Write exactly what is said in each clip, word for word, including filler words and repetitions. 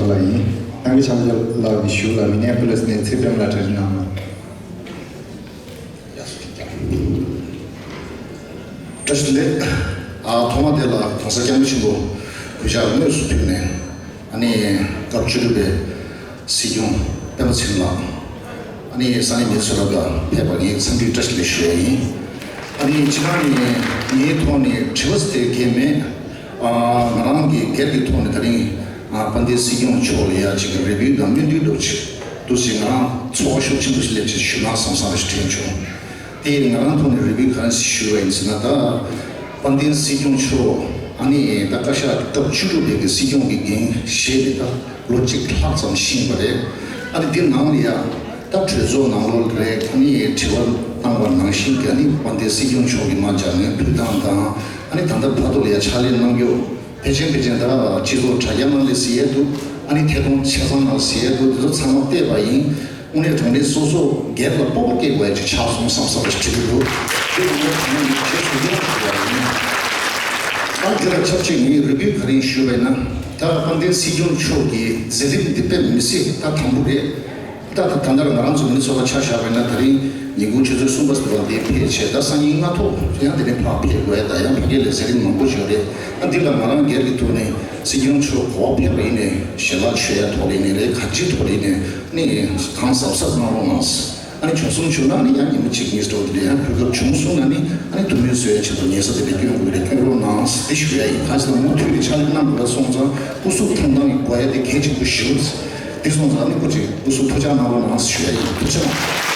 ལགས་ཡིན། ནང་གི་ཆང་ཆ་ལགས་ཀྱི་ཞུ་ལ་མི་ནེ་པོ་ལིས་ནས་ཚེ་བེམ་ལགས་གྲ་སྒྲིག་གནང་། བཀྲ་ཤིས་བདེ་ལེགས། ཨ་ཐོག་མ་དེ་ལ་གོང་ས་སྐྱབས་མགོན་ཆེན་པོ་གུས་ཕྱག་དངོས་སུ་ཕུལ་ནས་ཨ་ནི་སྐབས་བཅུ་དྲུག་པའི་སྲིད་སྐྱོང་སྤེན་པ་ཚེ་རིང་ལགས། ཨ་ནི་ས་གནས་མི་ཚོ་ལ་ཕེབས་པ་ངས་འཚམས་འདྲི་བཀྲ་ཤིས་བདེ་ལེགས་ཞུ་ཡ་ཡིན། ཨ་ནི་སྤྱིར་བཏང་ནས་ངའི་ཐོག་ནས་དྲི་བ་དེ་གལ་མེད། ཨ་ང་རང་གི་སྒེར་གྱི་ཐོག་ནས་ད་རིང་ཨ་དཔལ་ལྡན་སྲིད་སྐྱོང་མཆོག་ལ་ཡ་ཅིག་རེ་འབོད་དང་སྨོན་འདུན་འདྲ་ཅིག་འདུག་ཅིག་ང་རང་ཚོར་བ་ཤུགས་ཆེན་པོ་ཞིག་སླེབས་ཅིག་ཞུ་ན་བསམ་བསམ་ཞིག་དྲན་བྱུང་། དེ་ཡིན་ང་རང་ཐོག་ནས་རེ་འབོད་ག་རེ་ཞུ་བ་ཡིན་ཟེར་ན། ད་དཔལ་ལྡན་སྲིད་སྐྱོང་མཆོག་ཨ་ནི་ད་བཀའ་ཤག་སྐབས་བཅུ་དྲུག་པའི་གི་སྲིད་སྐྱོང་གི་འགན་བཞེས་ཏེ་ད་ལོ་གཅིག་ལྷག་ཙམ་ཕྱིན་པ་རེད། ཨ་ནི་འདི་ནང་ལ་ཡ་ད་གྲོས་ཚོགས་ནང་ལོགས་རེད། ཨ་ནི་དྲི་བ་བཏང་བ་ནང་བཞིན་གྱི་ཨ་ནི་དཔལ་ལྡན་སྲིད་སྐྱོང་མཆོག་གི་མ་སྦྱར་ནས་ཕུལ་སྟངས་དང་། ཨ་ནི་ད་ལྟ་བར་དུ་ལ་ཡ་ཕྱག་ལས་གནང་རྒྱུ་ཕལ་ཆེར་ཕལ་ཆེར་ད་སྤྱི་ཚོགས་དྲ་རྒྱ་ནང་ལ་གཟིགས་ཡས་འདུག་ཨ་ནི་ཐད་གཏོང་ཆ་ཚང་ནང་གཟིགས་ཡས་འདུག་དེ་ཚོ་ཚང་མ་བལྟས་པ་ཡིན། དངོས་གནས་དྲང་གནས་སོ་སོ་སྒེར་ལ་སྤོབས་པ་སྐྱེ་དགོས་ཡ་ཅིག་ཆགས་སོང་བསམ་བསམ་པ་ཞིག་དྲན་གྱི་འདུག་དེ་ཡིན་ན་དྲང་གནས་ངས་གལ་ཆེ་ཤོས་ཡིན་ཞུ་ཡ་ཡིན། ད་འདི་ལ་ཆབས་ཅིག་ངས་རེ་འདུན་ག་རེ་ཞུས་པ་ཡིན་ན། ད་དཔལ་ལྡན་སྲིད་སྐྱོང་མཆོག་གི་མཛད་རིམ་འདི་དཔེ་མི་སྲིད་ད་དང་པོ་རེད། ད་ད་ད་ལྟ་ང་རང་ཚོ་མི་ནི་སོ་ཊ་ཆ་བཞག་པ་ཡིན་ན་ད་རིང་ཉིན་གུང་ཆུ་ཚོད་གསུམ་པ་ཟེར་བ་འདི་ཕེབས་བྱས་ད་སང་ཉིན་སྔ་ཐོག་ཡང་དེ་ནས་ཕར་ཕེབས་དགོས་ཡ། ད་ཡང་ཕ་གི་ལ་མཛད་རིམ་མང་པོ་ཞིག་རེད། ད་འདི་ལ་ང་རང་སྒེར་གྱི་ཐོག་ནས་སྲིད་སྐྱོང་མཆོག་གོ་བ་ཕེབས་པ་ཡིན་ནའི་ཞལ་ལག་མཆོད་ཡ་ཐོག་ལ་ཡིན་ནའི་རེད། ག་ཅིའི་ཐོག་ལ་ཡིན་ནའི་ནི་གང་གཟབ་གཟབ་གནང་རོགས་གནང་། ཨ་ནི་བྱུང་སོང་བྱུང་ན་ནི་ཡང་ཉིན་མོ་གཅིག་གཉིས་འགྲོ་དེ་ཡང་གོ་སྐབས་བྱུང་སོང་ན་ནི་ཨ་ནི་ཐུགས་སྨོན་གསོ་ཡ་ཆེད་དུ་ཉལ་ས་དེ་འདྲ་སྐྱོན་དགོས་རེད། སྐྱོན་རོགས་གནང་དེ་ཞུ་ཡ་ཡིན། གང་ཞིག་ན་མུ་མཐུད་ནས་ཕྱག་ལས་གནང་དགོས་པ་སོང་ཙང་སྐུ་གཟུགས་ཐང་ཐང་གི་དགོས་ཡ་དེ་གལ་ཆེན་པོ་ཞེ་པོ་རེད། དེ་སོང་ཙང་ཨ་ནི་སྐུ་མཁྱེན་སྐུ་གཟུགས་ཐུགས་ཅག་གནང་རོགས་གནང་ཞུ་ཡ་ཡིན། ཐུགས་རྗེ་གནང་།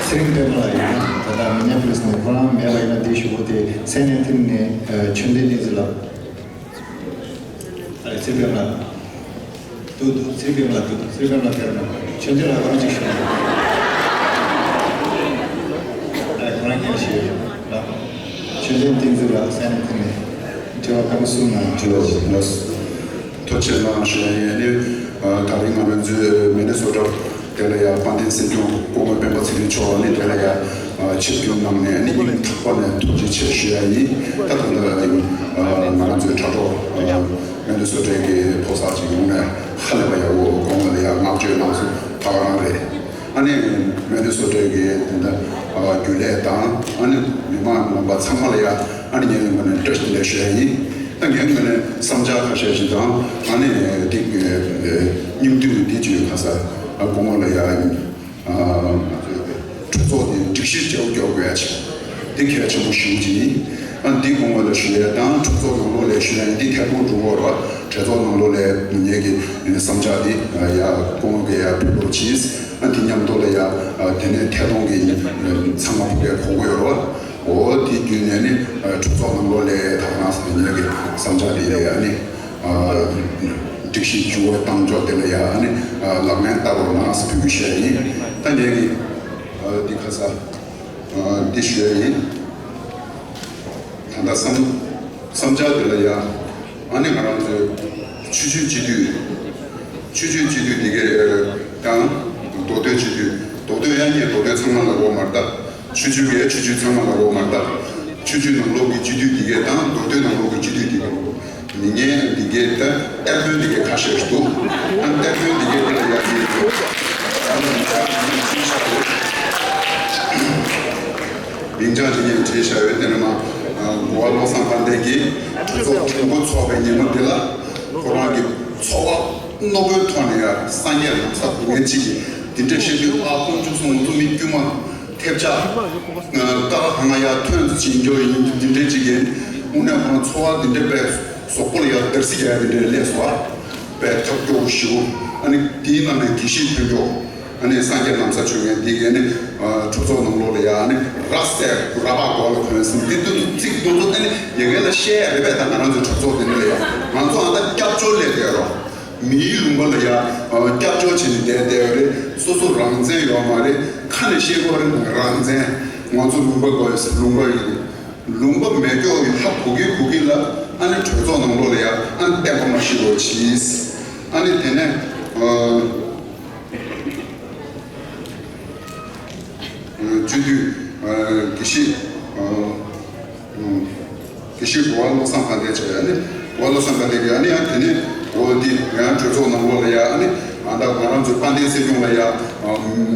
ཚེ་རིང་སྟོན་པ་ལགས་ཡིན་ན་ད་ལྟ་མི་ཉག་པོ་ལས་སོང་ཁོ་རང་མེད་པ་ཡིན་ན་དེ་ཞུ་བོ་དེ་སེ་ནན་ཐིན་ནས་ཆོས་ལྡན་བསྟན་འཛིན་ལགས། ཨ་རེ་ཚེ་རིང་སྟོན་པ་ལགས། འདུག་འདུག་ཚེ་རིང་སྟོན་པ་ལགས་འདུག་ཚེ་རིང་སྟོན་པ་ལགས་ཕེབས་རོགས་གནང་། ཆོས་ལྡན་ལགས་ཁོ་རང་གཅིག་ཞུ་ན། ཨ་རེ་ཁོ་རང་སྐད་ཆ་ཞུ་ཡོད་ལགས། ཆོས་ལྡན་བསྟན་འཛིན་ལགས་སེ་ནན་ཐིན་ནས་དྲི་བ་སྐར་མ་གསུམ་གནང་། དྲི་བ་གསུམ་ལགས། ཐུགས་རྗེ་གནང་ཞུ་ཡ་ཡིན། ཨ་ནི་ད་རིང་ང་རང་ཚོའི་མི་ནི་སོ་ཊ་དེ་ལ་ཡ་དཔལ་ལྡན་སྲིད་སྐྱོང་སྐུ་ངོ་སྤེན་པ་ཚེ་རིང་མཆོག་ནི་དེ་ལ་ཡ་ཆིབས་བསྒྱུར་གནང་ནས་ནི་སྙིང་ཐག་པ་ནས་ཐུགས་རྗེ་ཆེ་ཞུ་ཡ་ཡིན། ད་ད་ལྟ་ང་རང་ཚོའི་དྲ་གྲོགས་མི་ནི་སོ་ཊ་གི་ཕོ་གསར་ཅིག་ཡོང་ནས་ཧ་ལས་པ་ཡག་པོ་སྐུ་ངོ་ལ་ཡ་བསྔགས་བརྗོད་གནང་སོང་། ད་ག་རང་རེད། ཨ་ནི་མི་ནི་སོ་ཊ་གི་དེ་འདྲ་རྒྱུན་ལས་དང་ཨ་ནི་མི་མང་རྣམ་པ་ཚང་མ་ལ་ཡ་ཨ་ནི་ངའི་ངོས་ནས་བཀྲ་ཤིས་བདེ་ལེགས་ཞུ་ཡ་ཡིན། ད་ངའི་ངོས་ནས་བསམ་འཆར་ཁ་ཤས་ཤིག་དང་ཨ་ནི་འདི་སྙིང་བསྡུས་འདི་བརྗོད་ཁ་ས་སྐུ་ངོ་ལ་ཡ་གྲོས་ཚོགས་འདི་སྒྲིག་གཞི་བརྗེ་པོ་རྒྱག་དགོས་ཡ་ཆེ་འདི་གལ་ཆེན་པོ་ཞེ་པོ་ཅིག་ཡིན། ཨ་འདི་སྐུ་ངོ་ལ་ཞུ་ཡ་དང་གྲོས་ཚོགས་ནང་ལོགས་ལ་ཞུ་ཡ་འདི་ཐད་གཏོང་འགྲོ་གི་ཡོད་རེད་བ། གྲོས་ཚོགས་ནང་ལོགས་ལ་ངེད་ཀྱི་བསམ་འཆར་འདི་ཡ་སྐུ་ངོ་གི་ཡ་ཕུལ་རོགས་གྱིས། ཨ་འདི་མཉམ་དུ་ལ་ཡ་དེ་ནས་ཐད་གཏོང་གི་ཚང་མ་ཕུལ་གི་གོ་གི་ཡོད་རེད་བ། འོ་དེ་བརྒྱུད་ནས་ནི་གྲོས་ཚོགས་ནང་ལོགས་ལ་ད་ག་རང་ཟེར་ངེད་ཀྱི་བསམ་འཆར་འདི་ཡ་ནི་སྒྲིག་གཞི་འགྱུར་བ་བཏང་ཕྱོགས་དེ་ལ་ཡ་ནི་ལག་ལེན་བསྟར་རོགས་གནང་ཟེར་ཕུལ་གི་ཞུ་ཡ་ཡིན། ད་ངེད་ཀྱི་འདི་ཁ་ས། འདི་ཞུ་ཡ་ཡིན། ད་ལྟ་བསམ་བསམ་འཆར་འདི་ལ་ཡ། ཨ་ནི་ང་རང་ཚོའི་ཆོས་བརྒྱུད་སྤྱི་འཐུས། ཆོས་བརྒྱུད་སྤྱི་འཐུས་འདི་གའི་དང་མདོ་སྟོད་སྤྱི་འཐུས། མདོ་སྟོད་ཡ་ངས་མདོ་སྟོད་ཚང་མ་ལ་གོ་མ་ལྟ། ཆོས་བརྒྱུད་ཀྱི་ཆོས་བརྒྱུད་ཚང་མ་ལ་གོ་མ་ལྟ། ཆོས་བརྒྱུད་ནང་ལོགས་ཀྱི་སྤྱི་འཐུས་འདི་གའི་དང་མདོ་སྟོད་ནང་ལོགས་ཀྱི་སྤྱི་འཐུས་འདི་གའི། མི་ངན་འདི་གའི་ད་གཏེར་དཔོན་འདི་གའི་ཁ་ཤས་ཤིག་འདུག་ཨ་གཏེར་དཔོན་འདི་གའི་དེ་ལ་ཡ་ཅིག་འདུག་ཨ་ནི་མིང་བྱང་འདི་ངས་བྲིས་བཞག་ཡོད། མིང་བྱང་འདི་ངས་བྲིས་བཞག་ཡོད། དེ་ནས་མ་གོ་བ་བློ་བཟང་དཔལ་ལྡན་གྱིས་གྲོས་ཚོགས་དྲུང་འགོ་ཚོགས་པའི་ཉིན་མོ་འདི་ལ་ཁོ་རང་གི་འཚོ་བ་རྣོ་པོའི་ཐོག་ནས་ཡ་སངས་རྒྱས་ལམ་སང་སྡུག་བསྔལ་ཅིག་གིས་འདི་འདྲ་བཤད་དུས་ཨ་ཁུ་བཅུག་སོང་ང་ཚོ་མི་དཀྱུས་མ། ཐེབས་ཆག་ཀ་ཁ་ང་ཡ་ཐོན་ཅིང་འཇོག་ཡིན་འདི་འདྲའི་ཅིག་ཡིན། དངོས་གནས་ཁོ་རང་འཚོ་བ་འདི་འདྲའི་པའི་གཟུགས་པོ་ལ་ཡ་འདར་སིག་ཡ་འདི་འདྲའི་སླེབས་སོང་། པའི་ཐབས་སྐྱོ་བོ་ཞིག་ཨ་ནི་དེའི་ནང་ནས་དགེ་བཤེས་ཐོན་འཇོག་ཨ་ནི་སངས་རྒྱས་ལམ་སང་བྱུང་ངས་འདི་གས་ནི་གྲོས་ཚོགས་ནང་ལོགས་ལ་ཡ་ཨ་ནི་ར་སེ་ར་པ་གོ་ལ་ཐོན་ཟིན་འདི་ཏུ་ཚིག་ཏུ་ཚོ་ཨ་ནི་ཡ་གས་ལ་བཤད་ཡ་རེད་པས། ད་ང་རང་ཚོའི་གྲོས་ཚོགས་འདི་འདྲ་ལ་ཡ་ང་ཚོ་ཨ་ད་སྐྱབས་བཅོལ་ལས་བསྡད་རོགས། མིའི་ལུང་པ་ལ་ཡ་སྐྱབས་བཅོལ་བྱས་ནས་བསྡད་བསྡད་ཡོད་རེད། སོ་སོ་རང་བཙན་ཡོད་མ་རེད། ཁ་ནས་བཤད་དགོས་རེད། རང་བཙན། ང་ཚོ་ལུང་པ་དགོས་ལུང་པ་ཡིན། ལུང་པ་མེད་སྐྱོ་ཡིན་ཧ་གོ་གི་གོ་གི་ལ་ཨ་ནི་གྲོས་ཚོགས་ནང་ལོགས་ལ་ཡ་ཨ་ནི་བསྟན་པ་མ་ཤི་བོ་གྱིས། ཨ་ནི་དེ་ནས་སྤྱི་འཐུས་དགེ་བཤེས། དགེ་བཤེས་གོ་བ་བློ་བཟང་དཔལ་ལྡན་བྱས། ཨ་ནི་གོ་བ་བློ་བཟང་དཔལ་ལྡན་གྱིས་ཨ་ནི་ཡང་དེ་ནས་འོ་འདི་ཡང་གྲོས་ཚོགས་ནང་ལོགས་ལ་ཡ་ཨ་ནི་ང་དང་ང་རང་ཚོའི་དཔལ་ལྡན་སྲིད་སྐྱོང་ལ་ཡ་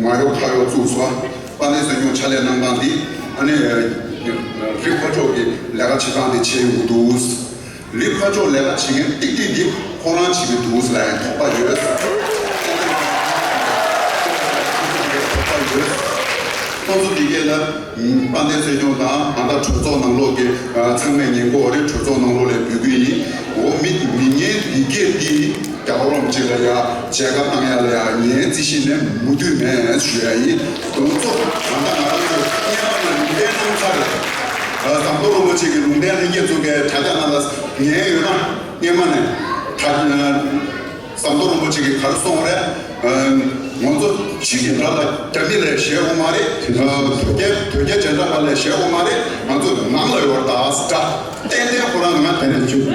མ་གཡོག་ཁ་གཡོག་བཙུགས་སོ། དཔལ་ལྡན་སྲིད་སྐྱོང་ཕྱག་ལས་གནང་སྟངས་འདི་ཨ་ནི་རི་ཕར་ཕྱོགས་ཀྱི་ལས་ཀ་བྱེད་སྟངས་དེ་བྱས་ཡོང་གི་འདུག་རི་ཕར་ཕྱོགས་ལས་ཀ་བྱེད་མཁན་ཏིག་ཏིག་འདི་ཁོ་རང་བྱེད་ཀྱི་འདུག་ལ་ཡང་དོགས་པ་ཡོད། དོགས་པ་ཡོད། ཁོང་ཚོ་འདི་གས་ལ་དཔལ་ལྡན་སྲིད་སྐྱོང་དང་ང་དང་གྲོས་ཚོགས་ནང་ལོགས་ཀྱི་ཚང་མས་ཉན་གྱི་ཡོད་རེད། གྲོས་ཚོགས་ནང་ལོགས་ལ་འབུལ་གྱི་ཡིན། འོ་མི་མི་ངན་འདི་གས་འདི་རྒྱལ་བ་རིན་པོ་ཆེ་ལ་ཡ་མཇལ་ཁ་བཏང་ཡ་ལ་ཡ་ངའི་རྩིས་གཞི་ནས་མུ་མཐུད་མེད་ཞུ་ཡ་ཡིན། དུང་ཚོ་ང་དང་ང་རང་ཚོ་སྔོན་མ་ནས་ལུང་བསྟན་གནང་ཚར་རེད། ཟམ་གདོང་རིན་པོ་ཆེ་གི་ལུང་བསྟན་ལྷན་རྒྱས་ཚོ་གས་དྲ་རྒྱ་ནང་ལ་ཉན་ཡོད་ན། སྔོན་མ་ནས་ད་ཟམ་གདོང་རིན་པོ་ཆེ་གིས་ག་རེ་གསུངས་རེད། ང་ཚོ་ཕྱི་རྒྱལ་ཁབ་ལ་རྒྱ་མི་ལ་ཞེད་དགོས་མ་རེད། དོལ་རྒྱལ་དོལ་རྒྱལ་འཇམ་དྲག་པ་ལ་ཞེད་དགོས་མ་རེད། ང་ཚོ་ནང་ལ་ཡོད་རེད་ད་ཟེར། ཏན་ཏན་ཁོ་རང་ང་དེ་ནས་བྱུང་།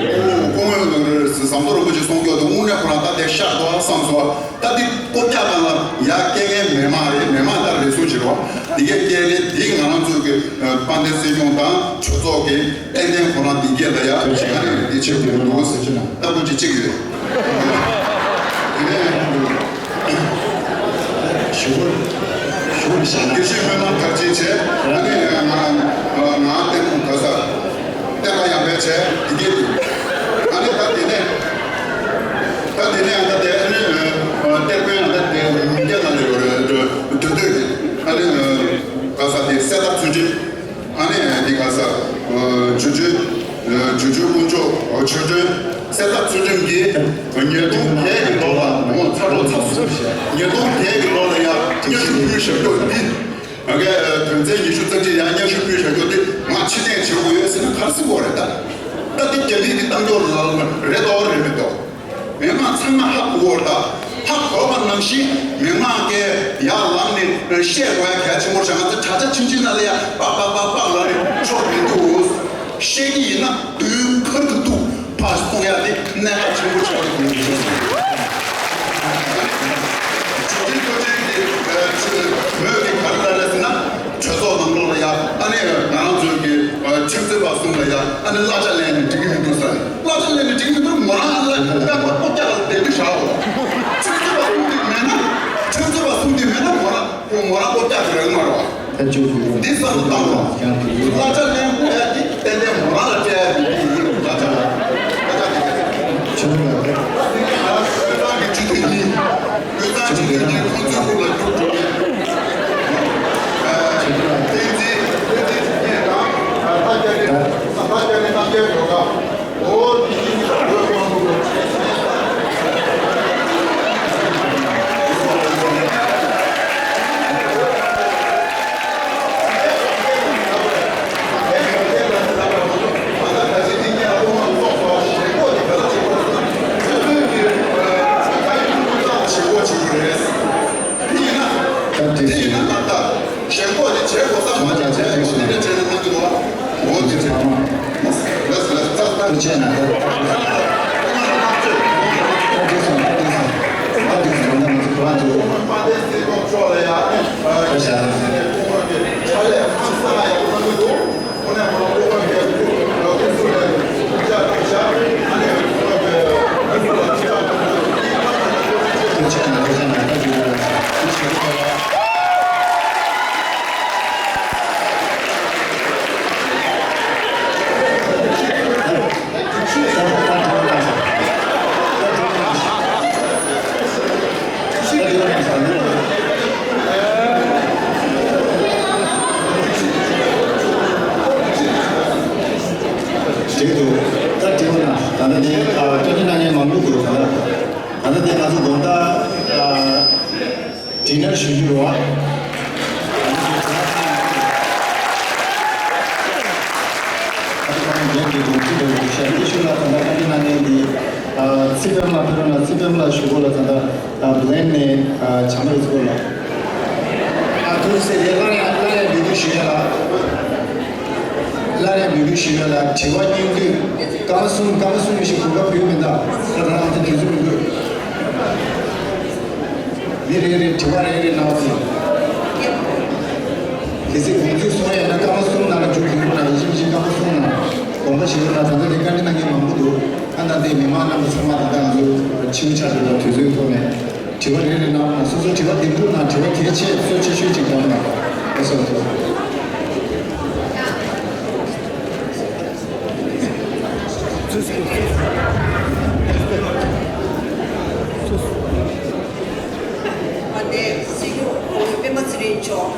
ཁོང་ཟམ་གདོང་རིན་པོ་ཆེ་གསུང་རྒྱུ་དེ་དངོས་གནས་ཁོ་རང་ད་དེ་ཤར་འགྲོ་བསམ་སོང་། ད་འདི་ལྐོག་རྒྱག་སྒང་ལ་ཡ་སྐད་ངན་མེད་མ་རེད། མེད་མ་ལྟར་རེ་ཟུང་བྱེད་རོགས། འདི་གའི་སྐད་རེད། འདི་ང་རང་ཚོའི་གི་དཔལ་ལྡན་སྲིད་སྐྱོང་དང་གྲོས་ཚོགས་ཀྱི་ཏན་ཏན་ཁོ་རང་འདི་གས་ལ་ཡ་ང་རེ་འདི་ཆེ་དགོས་འདུག་ཟེར་གྱི་ན་ལྟ་བུ་ཅིག་གཅིག་ཡོད། དེ་ནས་ཞུ་བོ་ཞུ་བོ་བྱས་ན། དགེ་བཤེས་སྨོན་ལམ་མཐར་ཕྱིན་བྱས། ཨ་ནི་ང་ང་ལྟད་མོ་ག་ས་བསྟན་པ་ཡར་འཕེལ་བྱས་འདི་གས་འདུག་ཨ་ནི་ད་དེ་ནས་ད་དེ་ནས་ཨ་ད་དེ་ཨ་ནི་གཏེར་དཔོན་ཨ་ད་དེ་མི་སྐྱ་ནང་ལ་ཡོད་རེད། དུས་དུས་ཀྱི་ཨ་ནི་ག་ས་དེ་གསེར་རྟ་ཚུལ་ཁྲིམས། ཨ་ནི་འདི་ག་ས་ཇོ་ཇོ་ཇོ་ཇོ་དཀོན་མཆོག་ཆོས་སྒྲོན་གསེར་རྟ་ཚུལ་ཁྲིམས་ཀྱིས་ཉིས་སྟོང་བརྒྱད་ཀྱི་ལོ་ལ་ངོ་ཚ་དྲོ་ཚ་སུ་ཉིས་སྟོང་བརྒྱད་ཀྱི་ལོ་ལ་ཡང་སྙན་ཞུ་ཕུལ་བཞག་རྒྱུ་འདི། ང་གའི་དོན་ཚན་ཉི་ཤུ་རྩ་གཅིག་ཡང་སྙན་ཞུ་ཕུལ་བཞག་རྒྱུ་འདི་ང་ཕྱིར་འཐེན་བྱེད་དགོས་ཡོད་ཟེར་ན་ག་རེ་ཟེར་དགོས་རེད་ད། ད་འདི་རྒྱ་མི་འདི་གཏམ་སྐྱོར་ལ་རེད་དོ་རེད་མི་དོ། མི་མང་ཚང་མ་ཧ་གོ་བར་ད། ཧ་གོ་བ་ནང་བཞིན་མི་མང་གིས་ཡར་ལངས་ནས་བཤད་དགོས་ཡ་གལ་ཆེན་པོ་རེད། ང་ཚོ་དྲ་རྒྱ་ཆུང་ཆུང་ནང་ལ་ཡ་པག་པག་པག་པག་ལབ་ནས་ཆོག་མི་འདུག་བཤད་ཀྱི་ཡིན་ན་དུས་ཁར་དུ་འདུག་ཕར་གཏོང་ཡ་དེ་གནད་འགག་ཆེན་པོ་ཆགས་ཀྱི་འདུག་ཇོ་རི་ལྟོ་ཅན་གྱི་མོས་ཀྱི་ག་རེ་ལབ་རེད་ཟེར་ན། གྲོས་ཚོགས་ནང་ལོགས་ལ་ཡ་ཨ་ནི་ང་རང་ཚོའི་གི་ཁྲིམས་རྩོད་པ་གསུམ་ལ་ཡ་ཨ་ནི་གླ་ཆ་ལེན་ནས་འགྲིག་གི་མི་འདུག་ཟེར། གླ་ཆ་ལེན་ནས་འགྲིག་གི་མི་འདུག་མོ་རང་ཨ་ལ་ཡ་ལྐོག་རྒྱག་ལ་བསྡད་དུས་བཞག་འོ། ཁྲིམས་རྩོད་པ་གསུམ་དེ་མེད་ན་ཁྲིམས་རྩོད་པ་གསུམ་དེ་མེད་ན་མོ་རང་མོ་རང་ལྐོག་རྒྱག་གི་རེད་མ་རེད་བ། ད་ཅོ་ཅོ་འདི་བསམ་བློ་བཏང་རོགས། གླ་ཆ་ལེན་དགོས་ཡ་དེ་ཏན་ཏན་མོ་རང་ལ་སྤྲད་ཡ་དེ་དེ་ཡིན་རུང་གླ་ཆ་ལ་གླ་ཆ་དེ་ཆོ་ལ་ད་ཁོས་ཚང་གི་སྤྱི་འཐུས་གཉིས། ཁོས་ཚང་གི་སྤྱི་འཐུས་གཉིས་ཁོ་ཚོའི་སྐོར་ལ་རྒྱུགས་འགྲོ་གི། བསྟན་འཛིན་བསྟན་འཛིན་ཚེ་བརྟན་དང་ལྷ་རྒྱ་རི་ལྷ་རྒྱ་རི་རྣམ་རྒྱལ་སྒྲོལ་དཀར། འོ་དེ་གཉིས་ཀྱི་སྐོར་ལ་རྒྱུགས་འགྲོ་གི། ད་དེ་ཞེན་ཁོག་དེ་བྱེད་དགོས་ས་མ་རེད། བྱས་ཡོང་དེ་འདྲ་བྱས་ན་གནང་གི་འདུག་འོ་དེ་བྱས། ལགས་ལགས་ལགས་ལགས། ད་བྱས་ན་ད་ད་དེ་སོང་ད་དེ་སོང་ད་དེ་སོང་ད་ང་ཚོ་ག་པར་འགྲོ། ད་བྱས་ན། འགྲིག་འདུག་ད་དྲི་བ་ན་ད་ལྟ་ནི་སྐྱོན་བརྗོད་གནང་མཁན་མང་པོ་འདུག་ད་ལྟ་ད་ལྟ་དེ་ང་ཚོ་དགོང་དག་ཌི་ནར་ཞུ་རྒྱུ་རེད་བ། ད་ལྟ་ང་རྒན་གྱི་དགོངས་ཚུལ་དེ་ཞལ་འདེབས་ཞུ་ལ་ད་ལྟ་བཀའ་འདྲི་གནང་མཁན་གྱི་ཚེ་བརྟན་ལགས་ཕེབས་རོགས་གནང་། ཚེ་བརྟན་ལགས་ཞུ་སྐོར་ལ་ད་ལྟ་བྷི་ལན་ནས་བྱམས་པ་རེ་ཚོ་ལ། ཨ་ཐུགས་སེ་རེད། སླར་ཡང་སླར་ཡང་འབོད་སྐུལ་ཞུ་ཡ་ལ། སླར་ཡང་འབོད་སྐུལ་ཞུ་ཡ་ལ་དྲི་བ་སྙིང་བསྡུས་སྐར་མ་གསུམ་སྐར་མ་གསུམ་ཞིག་གོ་སྐབས་ཡོད་མི་འདུག་ད་ད་ང་ཚོ་དུས་ཚོད་མི་འདུག་མི་རེ་རེ་དྲི་བ་རེ་རེ་གནང་བ་ཡིན། གལ་སྲིད་དགོངས་ཚུལ་གསུང་ཡ་ཡོད་ན་སྐར་མ་གསུམ་ནང་ལ་མཇུག་གི་རུ་ན་རེ་ཞིག་ཞིག་སྐར་མ་གསུམ་ནང་ ཞུ་ན་ད་ལྟ་དེ་བཀའ་འདྲི་གནང་མཁན་མང་པོ་འདུག་ཨ་ནི་དེ་མི་མང་རྣམ་པ་ཚང་མ་ད་ལྟ་ང་ཚོ་ཕྱི་མི་ཆ་འདྲ་དང་དུས་ཚོད་ཐོག་ནས་དྲི་བ་རེ་རེ་གནང་ན། སོ་སོ་དྲི་བ་འདེམས་ཐུབ་ན་དྲི་བ་གལ་ཆེ་གཙོ་ཆེ་ཤོས་ཅིག་གནང་ན་ལགས་སོ། ཨ་ནེ་སྲིད་སྐྱོང་སྤེན་པ་ཚེ་རིང་མཆོག་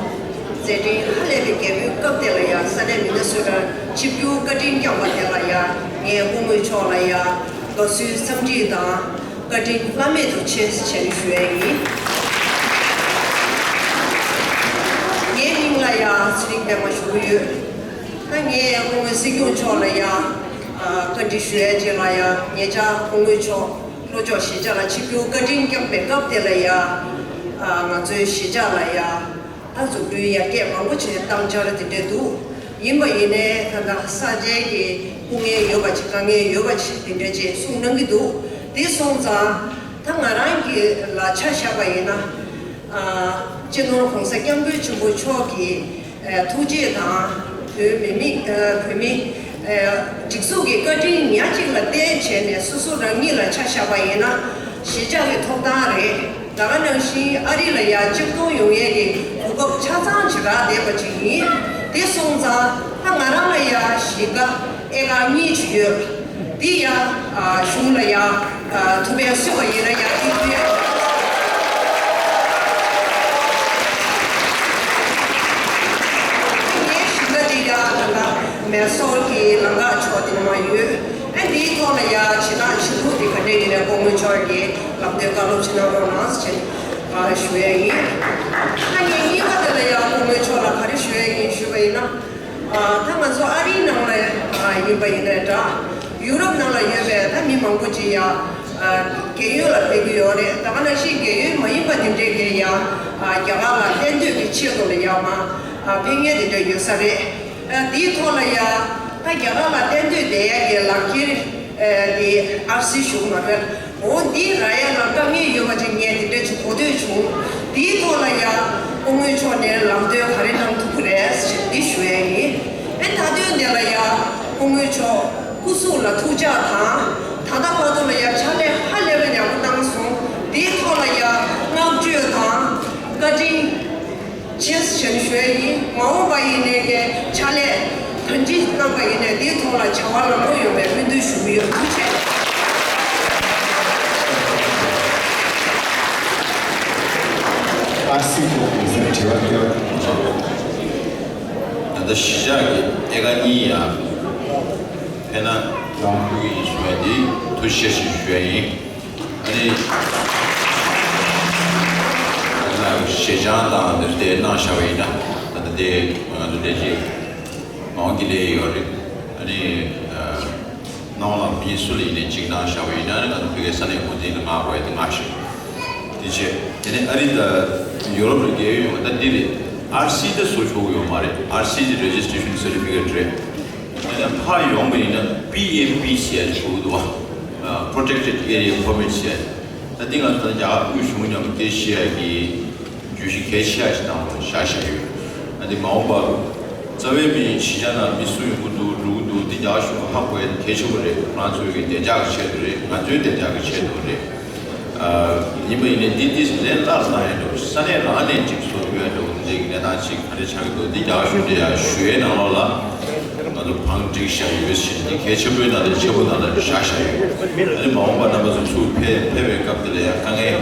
མཛད་འཕྲིན་ཧ་ལས་པའི་རྒྱལ་པོའི་སྐབས་དེ་ལ་ཡང་ས་གནས་མི་ན་སོ་ཊར་ཆིབས་བསྒྱུར་བཀའ་དྲིན་བསྐྱངས་པ་དེ་ལ་ཡང་ངས་སྐུ་ངོ་མཆོག་ལ་ཡང་དགའ་བསུའི་འཚམས་འདྲི་དང་བཀའ་དྲིན་བླ་མེད་དུ་ཆེ་ཞེས་ཞུ་ཡས་ཡིན། ངའི་མིང་ལ་ཡང་ཚེ་རིང་པད་མ་ཞུ་གི་ཡོད། ད་ངས་སྐུ་ངོ་སྲིད་སྐྱོང་མཆོག་ལ་ཡང་བཀའ་འདྲི་ཞུ་ཡས་ཅིག་ལ་ཡང་ཉེ་ཆར་སྐུ་ངོ་མཆོག་ལྷོ་ཕྱོགས་གཞིས་ཆགས་ལ་ཆིབས་བསྒྱུར་བཀའ་དྲིན་བསྐྱངས་པའི་སྐབས་དེ་ལ་ཡང་ང་ཚོའི་གཞིས་ཆགས་ལ་ཡང་། ད་འཛུགས་སྐྲུན་ཡར་རྒྱས་མང་པོ་བྱས་བཏང་འཆར་དེ་འདྲ་འདུག་ཡིན་པ་ཡིན་ནའི་ད་ལྟ་ས་ཆའི་གི་སྐུ་ངལ་ཡོད་པ་ཅིག་དཀའ་ངལ་ཡོད་པ་ཅིག་དེ་འདྲ་ཅིག་གསུངས་གནང་གི་འདུག་དེ་སོང་ཙང་ད་ང་རང་གི་ལ་ཆ་བཞག་པ་ཡིན་ན། ཨ། སྤྱི་ནོར་༸གོང་ས་༸སྐྱབས་མགོན་ཆེན་པོ་མཆོག་གི་ཨ། ཐུགས་རྗེ་དང་བོད་མི་མི་ཨ། བོད་མི་ཨ། སྒྲིག་འཛུགས་ཀྱི་བཀའ་དྲིན་ཉག་གཅིག་ལ་བརྟེན་བྱས་ནས་སོ་སོ་རང་ཉིད་ལ་ཆ་བཞག་པ་ཡིན་ན་གཞིས་ཆགས་ཀྱི་ཐོབ་ཐང་རེད། ད་ག་ནང་བཞིན་ཨ་རི་ལ་ཡ་གཅིག་མཐོང་ཡོང་ཡས་ཀྱི་གོ་སྐབས་ཆ་ཚང་ཅིག་རག་བསྡད་པ་ཅིག་ཡིན། དེ་སོང་ཙང་ད་ང་རང་ལ་ཡ་གཞིས་ཀ་ཨེ་ཀར་གཉིས་ཅིག་ཡོད། དེ་ཡ་གཞུང་ལ་ཡ་ཐུག་པའི་སུས་པ་ཡིན་ན་ཡ་དེ་ཐུག་ཡ། ངའི་གཞིས་ཀ་དེ་ཡ་ད་ལྟ་མེ་སོར་གྱི་ལམ་ཁ་ཕྱོགས་དེ་ནས་མར་ཡོད། ཨ་འདིའི་ཐོག་ལ་ཡ་ཕྱི་ནང་ཕྱི་ལོགས་དེ་ག་འདྲ་ཡིན་ནའི་སྐུ་ངོ་མཆོག་གིས་ལམ་སྟོན་བཀའ་སློབ་ཅིག་གནང་རོགས་གནང་ཟེར་ཞུ་ཡ་ཡིན། ཨ་ངས་གཉིས་པ་དེ་ལ་ཡ་སྐུ་ངོ་མཆོག་ལ་ག་རེ་ཞུ་ཡ་ཡིན་ཞུས་པ་ཡིན་ན། ཨ་ད་ང་ཚོ་ཨ་རིའི་ནང་ལ་ཨ་ཡིན་པ་ཡིན་ནའི་འདྲ། ཡུ་རོབ་ནང་ལ་ཡོད་པའི་ད་མི་མང་པོ་ཅིག་ཡ་ཨ་རྒས་ཡོལ་ལ་ཕེབས་ཀྱི་ཡོད་རེད། ད་ག་ནང་བཞིན་རྒས་ཡོལ་མ་ཡིན་པ་དེ་འདྲས་ཀྱི་ཡ་ཨ་རྒྱ་གར་ལ་གཏན་སྡོད་ཀྱི་ཆེད་དུ་ལ་ཡ་མ་ཨ་ཕེབས་མཁན་དེ་འདྲ་ཡོད་ས་རེད། ཨ་དེའི་ཐོག་ལ་ཡ་ད་རྒྱ་གར་ལ་གཏན་སྡོད་བསྡད་ཡ་གི་ལག་འཁྱེར་ཨ་དེ་ཨར་སི་ཞུ་གི་མ་རེད། འོ་འདི་རག་ཡ་ལ་དཀའ་ངལ་ཡོད་པ་ཅིག་ངས་དེ་འདྲ་ཅིག་གོ་ཐོས་བྱུང་། དེའི་ཐོག་ལ་ཡ་སྐུ་ངོ་མཆོག་ནས་ལམ་སྟོན་ག་རེ་གནང་ཐུབ་ཀྱི་རེད་ཟེར་འདི་ཞུ་ཡ་ཡིན། ཨེ་མཐའ་དོན་དེ་ལ་ཡ་སྐུ་ངོ་མཆོག་སྐུ་གཟུགས་ལ་ཐུགས་ཅག་དང་ད་ལྟ་བར་དུ་ལ་ཡ་ཕྱག་ལས་ཧ་ལས་པའི་ཡག་པོ་གནང་སོང་། དེའི་ཐོག་ལ་ཡ་བསྔགས་བརྗོད་དང་བཀའ་དྲིན། ཆེས་ཞན་ཞུ་ཡ་ཡིན། མ་འོངས་པ་ཡིན་ནའི་གི་ཕྱག་ལས་ག་འདྲ་གནང་པ་ཡིན་ནའི་དེའི་ཐོག་ལ་བྱ་བ་ལམ་ལྷོང་ཡོང་བའི་སྨོན་འདུན་ཞུ་གི་ཡོད། ཐུགས་རྗེ་ཆེ། ཨར་སི་ཐོག་ཡིག་ཚང་དྲི་བ་སྐྱོན། ད་ལྟ་གཞིས་ཆགས་ཀྱི་ཨེ་ཀར་གཉིས་ཡ་ཕན་ན་ཡོང་ཁུལ་གྱི་ཡིན་ཞུ་བ་འདི་ཐུགས་རྗེ་ཆེ་ཞུ་ཡ་ཡིན། ཨ་ནི། ཞེ་ཆང་དང་འདིར་དེ་གནང་བཞག་པ་ཡིན་ན། ད་ལྟ་དེ་ང་ཚོ་ལས་བྱེད་མང་གི་ལས་ཡོད་རེད། ཨ་ནི། སྣང་བ་ལ་མི་སུ་ལ་ཡིན་ནའི་གཅིག་གནང་བཞག་པ་ཡིན་ན་ང་ཚོ་ཕ་གིའི་ས་གནས་འགོ་འཛིན་ལ་མངགས་དགོས་ཡ་དེ་མངགས་བཞག་དེ་བྱས་དེ་ནས་ཨ་རི་དང་ཡུ་རོབ་ལ་རྒྱལ་ཡོང་བ་ད་འདི་རེད། ཨར་སི་དེ་བཟོ་ཆོག་གི་ཡོད་མ་རེད། ཨར་སི་དེ་རེ་ཇི་སི་ཊེ་ཤན་སར་ཊི་ཕི་ཀེ་ཊི་རེད། ཡང་ཕར་ཡོང་བ་ཡིན་ན་པི་ཨེ་པི་ཟེར་ཡ་ཞིག་དགོས་ཀྱི་འདུག་བ། Protected Area Permit ཟེར་ཡ། ད་འདི་ང་ཚོ་ད་རྒྱ་གར་དབུས་གཞུང་མཉམ་དུ་སྐད་ཆ་བཤད་ཡ་གི་བརྗོད་གཞི་གལ་ཆེ་ཡ་ཞིག་ནང་ལ་བཞག་བཞག་ཡོད། ད་འདི་མ་འོངས་པར་རྩ་བའི་མི་གཞིས་ཆགས་ནང་མི་སུ་ཡོང་གི་འདུག་འགྲོ་གི་འདུག་འདི་རྒྱ་གར་གཞུང་ཧ་གོ་ཡ་གལ་ཆེན་པོ་རེད། ང་ཚོའི་གི་བདེ་འཇགས་ཀྱི་ཆེད་དུ་རེད། ང་ཚོའི་བདེ་འཇགས་ཀྱི་ཆེད་དུ་རེད། ཡིན་པ་ཡིན་ནའི་འདི་ཏིས་ལན་སླར་གནང་ཡ་འགྲོ་ས་གནས་རང་ནས་ཅིག་བཟོ་ཐུབ་ཡ་འགྲོ་འདི་གནས་སྟངས་ཅིག་ག་རེ་ཆགས་ཀྱི་འདུག་འདི་རྒྱ་གཞུང་འདི་ཡ་ཞུ་ཡའི་ནང་ལོགས་ལ་ང་ཚོ་བང་བསྒྲིགས་བཞག་ཡོད་ཟེར་འདི་གལ་ཆེན་པོའི་ནང་ནས་ཆེན་པོ་ནང་ལ་བཞག་བཞག་ཡོད། ཨ་ནི་མ་འོངས་པ་རྣམ་པ་ཚོ་ཚུར་ཕེབས་ཕེབས་པའི་སྐབས་འདི་ལ་ཡ་དཀའ་ངལ་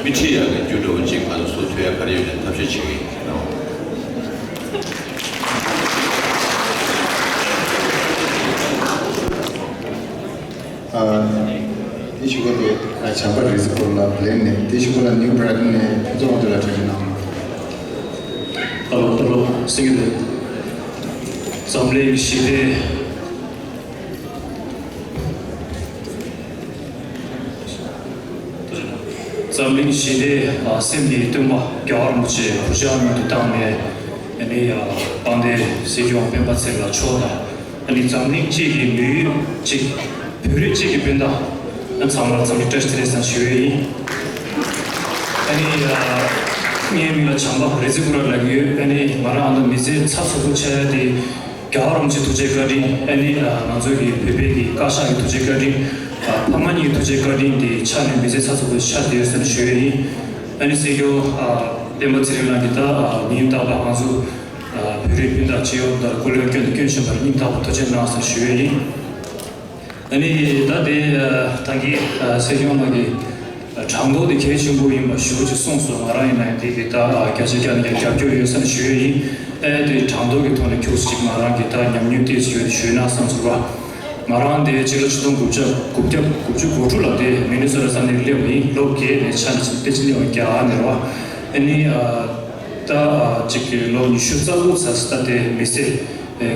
མི་འཕྲད་ཡ་གི་རྒྱུ་འགྲོ་བ་ཅིག་ང་ཚོ་བཟོ་ཐུབ་ཡ་ག་རེ་ཡོད་ནས་ཐབས་ཤེས་བྱེད་ཀྱི་ཡིན། དེ་ཞུ་གི་རེད། བྱམས་པ་རི་ཟི་ཕུར་ལ་བླེན་ནས་དེ་ཞུ་གི་ལ་ནིའུ་བྷི་རའི་ཊོན་ནས་ཕུན་ཚོགས་དབང་འདུས་ལ་དྲན་གནང་། ཧ་ལོ་ཧ་ལོ་སེང་གེ་འཛམ་གླིང་ཞི་བདེ། འཛམ་གླིང་ཞི་བདེ་སེམས་ཀྱི་སྟོན་པ་རྒྱལ་བ་རིན་པོ་ཆེ་གུས་ཕྱག་སྔོན་དུ་བཏང་ནས་ཨ་ནི་དཔལ་ལྡན་སྲིད་སྐྱོང་སྤེན་པ་ཚེ་རིང་ལགས་མཆོག་དང་། ཨ་ནི་འཛམ་གླིང་སྤྱི་ཡི་མི་ཡུལ་གཅིག་བོད་རིགས་གཅིག་གི་སྤུན་ཟླ་ཨ་ཚང་མར་འཚམས་འདྲི་བཀྲ་ཤིས་བདེ་ལེགས་ཟེར་ཞུ་ཡས་ཡིན། ཨ་ནི་ངའི་མིང་ལ་བྱམས་པ་རི་ཟི་ཕུར་ལབ་ཀྱི་ཡོད། ཨ་ནི་ང་རང་ཨ་ནི་མི་ཚེ་ཚ་ཚ་པོ་ཆགས་ཡ་དེ་ རྒྱལ་བ་རིན་པོ་ཆེའི་ཐུགས་རྗེ་བཀའ་དྲིན། ཨ་ནི་ང་ཚོ་གི་བོད་པའི་གི་བཀའ་ཤག་གི་ཐུགས་རྗེ་བཀའ་དྲིན། ཕ་མ་གཉིས་ཀྱི་ཐུགས་རྗེ་བཀའ་དྲིན་དེ་ཆ་ནས་མི་ཚེ་ཚ་ཚ་པོ་ཆགས་བསྡད་ཡོད་ཟེར་ནས་ཞུ་ཡས་ཡིན། ཨ་ནི་སྲིད་སྐྱོང་སྤེན་པ་ཚེ་རིང་ལགས་ཀྱིས་ད་ཉིན་རྟག་པར་ང་ཚོ་བོད་རིགས་སྤུན་ཟླ་སྤྱི་ཡོངས་ལ་སྐུ་ལས་སྐྱོན་དང་སྐྱོན་བཞིན་པར་སྙིང་ཐག་པ་ཐུགས་རྗེ་གནང་ཟེར་ཞུ་ཡས་ཡིན། ཨ་ནི་ད་དེ་ད་གིན་སྲིད་སྐྱོང་ལགས་ཀྱིས་གྲངས་ཐོ་དེ་གལ་ཆེན་པོ་ཡིན་པ་ཞེ་པོ་ཅིག་གསུངས་སོང་། ང་རང་ཡིན་ན་དེ་གི་ད་བརྒྱ་ཆ་བརྒྱ་ནས་བརྒྱ་རྒྱབ་སྐྱོར་ཡོད་ཟེར་ནས་ཞུ་ཡས་ཡིན། ཨ་དེ་གྲངས་ཐོ་གི་ཐོག་ནས་ཁྱུག་ཙམ་ཅིག་ང་རང་གི་ད་ཉམས་མྱོང་ཏོག་ཙམ་ཡོད་ཞུས་ན་བསམ་ཚུལ་བ། ང་རང་དེ་སྤྱི་ལོ་ཆིག་སྟོང་དགུ་བརྒྱ་དགུ་བརྒྱ་དགུ་བཅུ་གོ་དྲུག་ལ་དེ་མི་ནི་སོ་ཊ་ས་གནས་སླེབས་པ་ཡིན། ལོ་བརྒྱད་ནས་ཆ་ནས་ཕལ་ཆེར་སླེབས་པ་བརྒྱ་ནས་རེད་བ། ཨ་ནི་ད་ཅིག་གི་ལོ་ཉི་ཤུ་རྩ་དགུ་ཚར་ད་དེ་མི་ཚེ་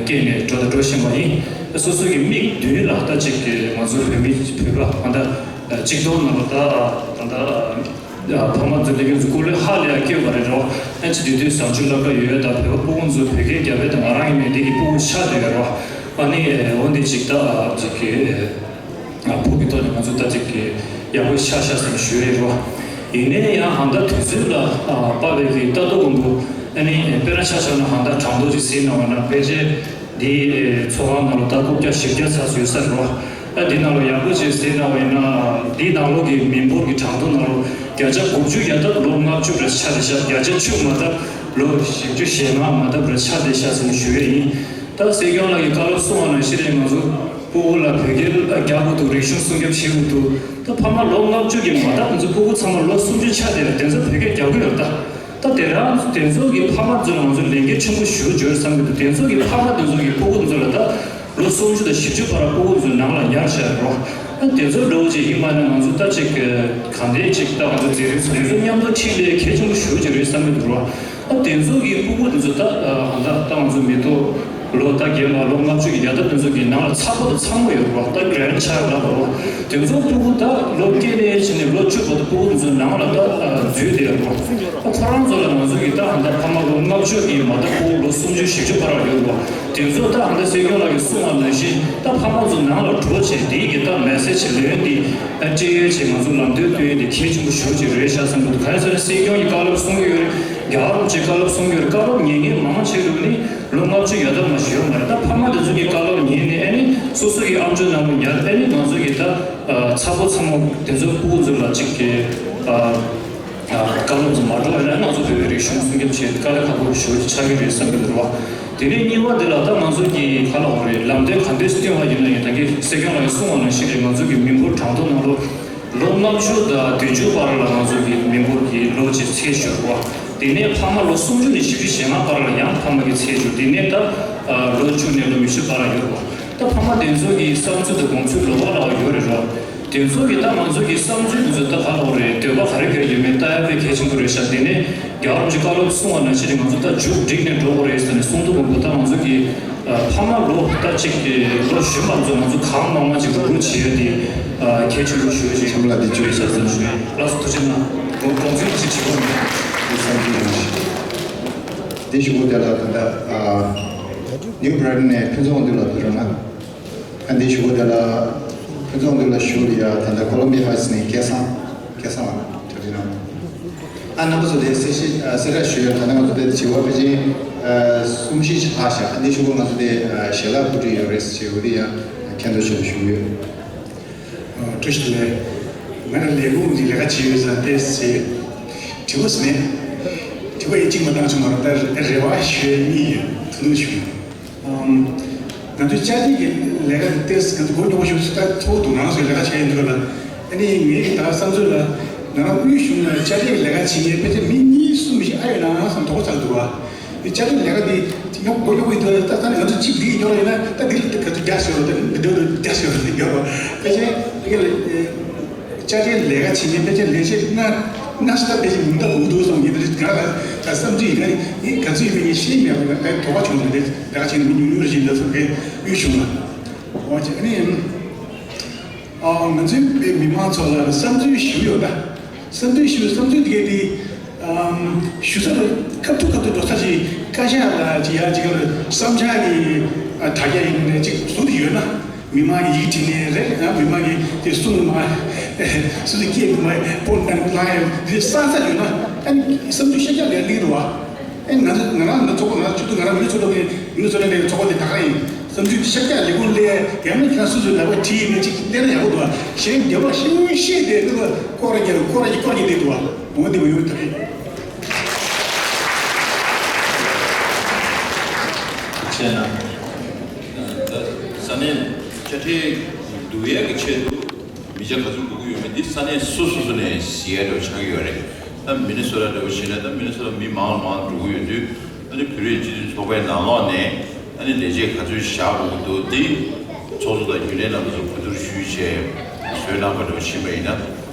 སྐྱེལ་ནས་འགྲོ་དང་འགྲོ་བཞིན་པ་ཡིན། སོ་སོ་གི་མིག་མདུན་ལ་ད་ཅིག་གི་ང་ཚོ་བོད་མི་བོད་པ་ད་ལྟ་གཅིག་སྟོང་ནང་ལ་ད་ད་ལྟ་ཕ་མ་ཚོ་ལས་ཀྱི་ཚོ་སྐུ་ལས་ཧ་ལས་ཡ་སྐྱོ་བ་རེད་རོ། ཨ་ཅི་དུས་དུས་བཟང་སྤྱོད་བསླབ་ག་ཡོད་ད་བོད་པ་སྤུ་གུ་ཚོ་བོད་སྐད་རྒྱབ་པའི་ད་ང་རང་ཡིན་ནས་འདི་གི་སྤུ་གུ་ཆགས་བསྡད་ཡོད་རོ། ཨ་ནི་འོ་འདི་ཅིག་ད་ཅིག་གི་ཕུགས་ཀྱི་ཐོག་ནས་ང་ཚོ་ད་ཅིག་གི་ཡག་པོ་ཆགས་ཤག་ཟེར་ཞུ་ཡས་རོ། ཡིན་ནའི་ཡང་ཧང་ད་དུས་ཚོད་ལ་དཔག་པའི་གི་ལྟ་རྟོག་མང་པོ་ཨ་ནི་དཔེར་ན་ཆ་བཞག་ན་ཧང་ད་གྲངས་ཐོ་ཅིག་གཟིགས་གནང་བ་ན་ཕལ་ཆེར་འདི་ཚོགས་ཁང་ནང་ལ་ད་རྐུབ་བཀྱག་བཞི་བརྒྱ་ཚར་ཡོད་ས་རེད་བ། ཨ་འདི་ནང་ལ་ཡག་པོ་ཅིག་གཟིགས་གནང་བ་ཡིན་ན་འདི་ནང་ལོགས་ཀྱི་མི་འབོར་གྱི་གྲངས་ཐོ་ནང་ལོགས་བརྒྱ་ཆ་དགུ་བཅུ་ཡ་ད་ལོ་ལྔ་བཅུ་རེ་ཆགས་བསྡད་ཤག་བརྒྱ་ཆ་བཅུ་མ་ད་ལོ་བཞི་བཅུ་ཞེ་ལྔ་མ་ད་རེ་ཆགས་བསྡད་ཤག་ཟེར་ནས་ཞུ་ཡས་ཡིན། ད་སྲིད་སྐྱོང་ལགས་ཀྱིས་བཀའ་སློབ་གསུངས་པ་ནང་བཞིན་རེད། ང་ཚོ་སྤུ་གུ་ལ་བོད་སྐད་རྒྱག་དགོས་འདུག་རིག་གཞུང་སྲུང་སྐྱོབ་བྱེད་དགོས་འདུག་ད་ཕ་མ་ལོ་ལྔ་བཅུ་གི་མ་ད་ང་ཚོ་སྤུ་གུ་ཚང་མ་ལོ་སུམ་ཅུ་ཆགས་བསྡད་པ་དེ་ཚོ་བོད་སྐད་རྒྱག་གི་ཡོད་ད། ད་དེ་རང་དེ་ཚོ་གི་ཕ་མ་ཚོ་ལ་ང་ཚོ་ལས་འགན་ཆེན་པོ་ཞེ་པོ་ཅིག་ཡོད་བསམ་གྱི་འདུག་དེ་ཚོ་གི་ཕ་མ་དེ་ཚོ་གི་སྤུ་གུ་དེ་ཚོ་ལ་ད་ལོ་སུམ་ཅུ་དང་བཞི་བཅུ་བར་སྤུ་གུ་དེ་ཚོ་ནང་ལ་ཉར་བཞག་རོགས། ད་དེ་ཚོ་འདྲ་བོ་ཅིག་ཡིན་པ་ན་ང་ཚོ་ད་ཅིག་གང་འདྲ་ཅིག་ད་ང་ཚོ་མཛད་རིམ་ཚོ་དེ་ཚོ་མཉམ་དུ་ཁྲིད་ལས་གལ་ཆེན་པོ་ཞེ་པོ་ཅིག་རེད་བསམ་གྱི་འདུག་རོགས། ཨ་དེ་ཚོ་གི་སྤུ་གུ་དེ་ཚོ་ད་ཨ་ད་ད་ང་ཚོ་མི་ཐོག་ལོ་ད་རྒན་པ་ལོ་ལྔ་བཅུ་གི་ཡ་ད་དེ་ཚོ་གི་ནང་ལ་ཚ་པོ་དང་ཚ་མོ་ཡོད་རེད་བ། ད་གྲན་ཆགས་ལབ་རོ། དེ་ཚོ་སྤུ་གུ་ད་ལོ་སྐྱེས་ནས་ཕྱིན་ནས་ལོ་བཅུ་བར་དུ་སྤུ་གུ་དེ་ཚོ་ནང་ལ་ད་འཛུལ་བསྡད་རོ། ཨ་ཁོ་རང་ཚོ་ལ་ང་ཚོ་གི་ད་ཨ་ད་ཕ་མ་ལོ་ལྔ་བཅུ་གི་མ་ད་སྤུ་གུ་ལོ་སུམ་ཅུ་བཞི་བཅུ་བར་ཡོད་རོ། དེ་ཚོ་ད་ཨ་ད་སྲིད་སྐྱོང་ལགས་ཀྱིས་གསུངས་པ་ནང་བཞིན་ད་ཕ་མ་ཚོ་ནང་ལ་འགྲོ་བྱས་དེའི་གི་ད་མེ་སེ་ཇི་ལོན་དེ་ཨ་སྤྲད་ཡོད་ཅེས་ང་ཚོ་ལམ་སྟོན་སྟོན་ཡོད་དེ་གལ་ཆེན་པོ་ཞེ་པོ་ཅིག་རེད་ཤག་བསམ་གྱི་འདུག་གང་ཡིན་ཟེར་ན་སྲིད་སྐྱོང་གིས་བཀའ་སློབ་གསུང་གི་ཡོད་རེད། རྒྱལ་བ་རིན་པོ་ཆེས་བཀའ་སློབ་གསུང་གི་ཡོད་རེད། བཀའ་སློབ་ཉན་མཁན་མང་ཆེ་ལོས་ནི། ལོ་ལྔ་བཅུ་ཡ་ད་མ་ཞུ་བ་མ་རེད། ད་ཕ་མ་དེ་ཚོ་གི་བཀའ་སློབ་ཉན་ནས་ཨ་ནི་སོ་སོ་གི་ཨམ་ཅོག་ནང་དུ་ཉར་ཨ་ནི་ང་ཚོ་གི་ད་ཚ་པོ་ཚ་མོ་དེ་ཚོ་སྤུ་གུ་ཚོ་ལ་ཅིག་གི་བཀའ་སློབ་ཚོ་མ་འགྲོ་བ་ཡིན་ན་ང་ཚོ་བོད་པའི་རིག་གཞུང་སྲུང་སྐྱོབ་བྱེད་དཀའ་ལས་ཁག་པོ་ཞེ་པོ་ཅིག་ཆགས་ཀྱི་རེད་བསམ་གྱི་འདུག་རོ། དེ་ནས་གཉིས་པ་དེ་ལ་ད་ང་ཚོ་གི་ག་ལབ་དགོས་རེད། ལམ་སྟོན་ག་འདྲས་སྟོན་པ་ཡིན་ན་ཡང་ད་གིན་སྲིད་སྐྱོང་ལགས་ཀྱིས་གསུངས་པ་ནང་བཞིན་རེད། ང་ཚོ་གི་མི་འབོར་གྲངས་ཐོ་ནང་ལོགས། ལོ་ལྔ་བཅུ་དང་བདུན་ཅུ་བར་ལ་ང་ཚོ་གི་མི་འབོར་གྱི་ལོ་གཅིག་ཚད་འཇོག་པ། དེ་ནས་ཕ་མ་ལོ་སུམ་ཅུ་ནས་བཞི་བཅུ་ཞེ་ལྔ་བར་ལ་ཡང་ཕ་མ་གི་ཚད་འཇོག་དེ་ནས་ད་ལོ་བཅུ་ནས་ལོ་ཉི་ཤུ་བར་ལ་ཡོད་པ། ད་ཕ་མ་དེ་ཚོ་གི་བསམ་ཚུལ་དང་དགོངས་ཚུལ་ལོ་བ་ལ་ཡོད་རེད་རོ། དེ་ཚོ་གི་ད་ང་ཚོ་གི་བསམ་ཚུལ་དེ་ཚོ་ད་ག་ལ་རེད། འདོད་པ་ག་རེ་ག་རེ་ཡོད་མེད་ལྟ་ཡ་དཔེ་གལ་ཆེན་པོ་རེད་ཤག་དེ་ནས་རྒྱལ་བ་རིན་པོ་ཆེས་བཀའ་སློབ་གསུངས་པ་ནང་བཞིན་ང་ཚོ་ད་མཇུག་སྒྲིལ་ནས་འགྲོ་དགོས་རེད་ཟེར་ནས་གསུང་དུས་མང་པོ་ད་ང་ཚོ་གི་ཕ་མ་ལོ་ལྟར་གཅིག་གི་ལོ་གཞོན་པ་ཚོ་ང་ཚོ་གང་མང་མང་ཅིག་རུག་རུག་བྱེད་ཡ་དེ་གལ་ཆེན་པོ་ཞུ་ཞིག་ཆམ་ལ་འདི་བཅུག་ཡོད་ས་ཟེར་ཞུ། ལགས་སོ་ཐུགས་རྗེ་གནང་། དགོངས་དགོངས་ཚུལ་ཅིག་བྱེད་དགོས་མེད། བསམ་ཚུལ་ཡང་ཞིག་འདི་ཞུ་དགོས་དེ་ལ་ད་ལྟ་ནིའུ་བྷི་རའི་ཊོན་ནས་ཕུན་ཚོགས་དབང་འདུས་ལགས་ཕེབས་རོགས་གནང་། ཨ་འདི་ཞུ་དགོས་དེ་ལ་ཕུན་ཚོགས་འདུས་ལགས་ཞུ་ཡ་ད་ལྟ་ཀོ་ལོམ་བི་ཡ་ཧའི་ཊི་ནས་སྐལ་བཟང་སྐལ་བཟང་ལགས་གྲ་སྒྲིག་གནང་། ཨ་རྣམ་པ་ཚོ་དེ་གསལ་བཤད་ཨ་གསལ་བསྒྲགས་ཞུ་ཡ་ད་ལྟ་ང་ཚོ་དེ་བྱེད་པ་ཕལ་ཆེར་ཨ་གསུམ་བཞི་ཅིག་ལྷག་བཞག་ཨ་འདི་ཞུ་དགོས་ང་ཚོ་དེ་ཨ་ཞལ་ལག་གོ་སྒྲིག་ཡོད་རེད་ཟེར་བྱེད་དགོས་དེ་ཡང་མཁྱེན་རྟོགས་ཆེད་དུ་ཞུ་གི་ཡོད། ཨ་བཀྲ་ཤིས་བདེ་ལེགས། ང་རང་ལས་ཁུངས་ཀྱི་ལས་ཀ་བྱེད་ཡོད་ས་དེ་ཟེར་དྲི་བ་ཟེར་ནས་དྲི་བ་ཡིན་གཅིག་མ་བཏང་ཆོག་མ་རེད། ད་རེ་བ་ཞུ་ཡ་གཉིས་ཡོད། ཐུགས་སྣང་ཞུ་ཡ། ང་ཚོའི་བཅའ་སྒྲིག་གི་ལས་ཀ་དེ་ཏོག་ཙམ་ང་ཚོ་མགོ་རྙོག་པོ་ཞིག་ད་ཚོགས་འདུ་ནང་སོགས་ལས་ཀ་བྱས་ཡོང་དུས་ལ། ཨ་ནི་ངའི་ད་བསམ་ཚུལ་ལ་ང་རང་དབུས་གཞུང་ལ་བཅའ་སྒྲིག་ལས་ཀ་བྱེད་མཁན་ཕལ་ཆེར་མི་གཉིས་གསུམ་ཞིག་ཨ་ཡོད་ན་བསམ་དོགས་ཚ་འདུག་བ། དེ་བཅའ་སྒྲིག་ལས་ཀ་དེ་ཉོག་མགོ་རྙོག་པོ་ཡིན་དུས་ད་ལྟ་ནས་ང་ཚོ་གཅིག་འདི་ཡིན་ཡོད་ལ་ཡིན་ན་ད་འདི་ལ་ག་ཚོད་རྒྱག་ཤོར་ད་འདི་འདྲ་འདྲ་རྒྱག་ཤོར་ཡོད་པ་ཕལ་ཆེར་དེ་ག་ལ། བཅའ་སྒྲིག་ལས་ཀ་བྱེད་མཁན་ཕལ་ཆེར་ལས་བྱེད་ལྔ་ལྔ་ཤི་ད་ཕལ་ཆེར་ཉུང་མཐའ་འུ་ཐུག་སོང་། ཡིན་ད་རེད་ག་ལ་ད་བསམ་ཚུལ་ཡིན་ན་ཡིན་ག་ཚོད་ཡིན་པ་ངས་ཤེས་མེད་པ་ད་དོགས་པ་བྱུང་ནས་ལས་ཀ་བྱེད་མི་ཉུང་ཉུང་རེ་བཞིན་ད་སོང་གི་དབུས་གཞུང་ལ་འོ་བྱས་ཨ་ནི་ང་ཚོའི་བོད་མི་མང་ཚོ་ལ་བསམ་ཚུལ་ཞུ་ཡོད་ད། བསམ་ཚུལ་ཞུ་བསམ་ཚུལ་དེ་གས་དེ་ཞུ་ས་ལ་ཁ་ཐུག་ཁ་ཐུག་འགྲོ་ས་ཞིག་བཀའ་ཤག་ལ་ཅིག་ཡ་ཅིག་ག་ལ་བསམ་འཆར་གྱི་དྲ་རྒྱ་ཡིན་ནས་ཅིག་བཟོ་དེ་ཡོད་ན། མི་མང་གི་ཡིག་བྲིས་ནས་རེད་ཡང་མི་མང་གི་དེ་གསུང་མ་སུ་དེ་སྐད་མི་མང་པོ་ནང་ལ་ཡང་དེ་ས་ས་ཡོད་ན་ཨ་ནི་བསམ་ཚུལ་ཤ་ཁྱག་ལས་ལིག་རུ་བ། ཨེ་ང་ཚོ་ང་རང་ཚོ་ཚོགས་པ་ང་ཚོ་ཆུ་ཚོད་ང་རང་མི་ཚོགས་པ་མི་ཚོགས་ལས་ཚོགས་པ་དེ་ད་ག་ཡིན་བསམ་ཚུལ་ཤར་རྒྱག་ལས་ཁུངས་ལས་རྒན་མི་ཁྱེད་རང་སོ་སོའི་ལག་པ་བྲིས་ཡིན་ན་ཅིག་བལྟས་ན་ཡག་པོ་འདུག་ཨ། གཞན་རྒྱབ་པ་ཤེས་ཡོན་ཤེས་དེ་ནི་ཁོ་ར་རྒྱབ་ཁོ་ར་ཁོ་ར་རྒྱབ་དེ་འདུག་ཨ། འོ་དེ་མ་ཡོང་ཐག་ཡིན། བྱས་ན། ད་ས་གནས་དཔྱ་ཁྲལ་བསྡུ་ཡས་ཀྱི་ཆེད་དུ་མི་ཆ་ག་ཚོད་འགྲོ་གི་ཡོད་མེད་འདི་ས་གནས་སོ་སོ་སོ་ནས་གཟིགས་ཡས་འདྲ་བོ་ཆགས་ཀྱི་ཡོད་རེད། ད་མི་ནི་སོ་ཊ་འདྲ་བོ་བྱས་ན་ད་མི་ནི་སོ་ཊ་མི་མང་མང་འགྲོ་གི་ཡོད་དུས། ཨ་ནི་བོད་རིགས་སྤྱི་མཐུན་ཚོགས་པའི་ནང་ལོགས་ནས་ཨ་ནི་ལས་བྱེད་ག་ཚོད་བཞག་དགོས་ཀྱི་འདུག་འདི་ཚོགས་གཙོ་དང་རྒྱུན་ལས་རྣམ་པ་ཚོ་གོ་བསྡུར་ཞུས་བྱས་བཟོས་གནང་པ་འདྲ་བོ་ཕྱིན་པ་ཡིན་ན།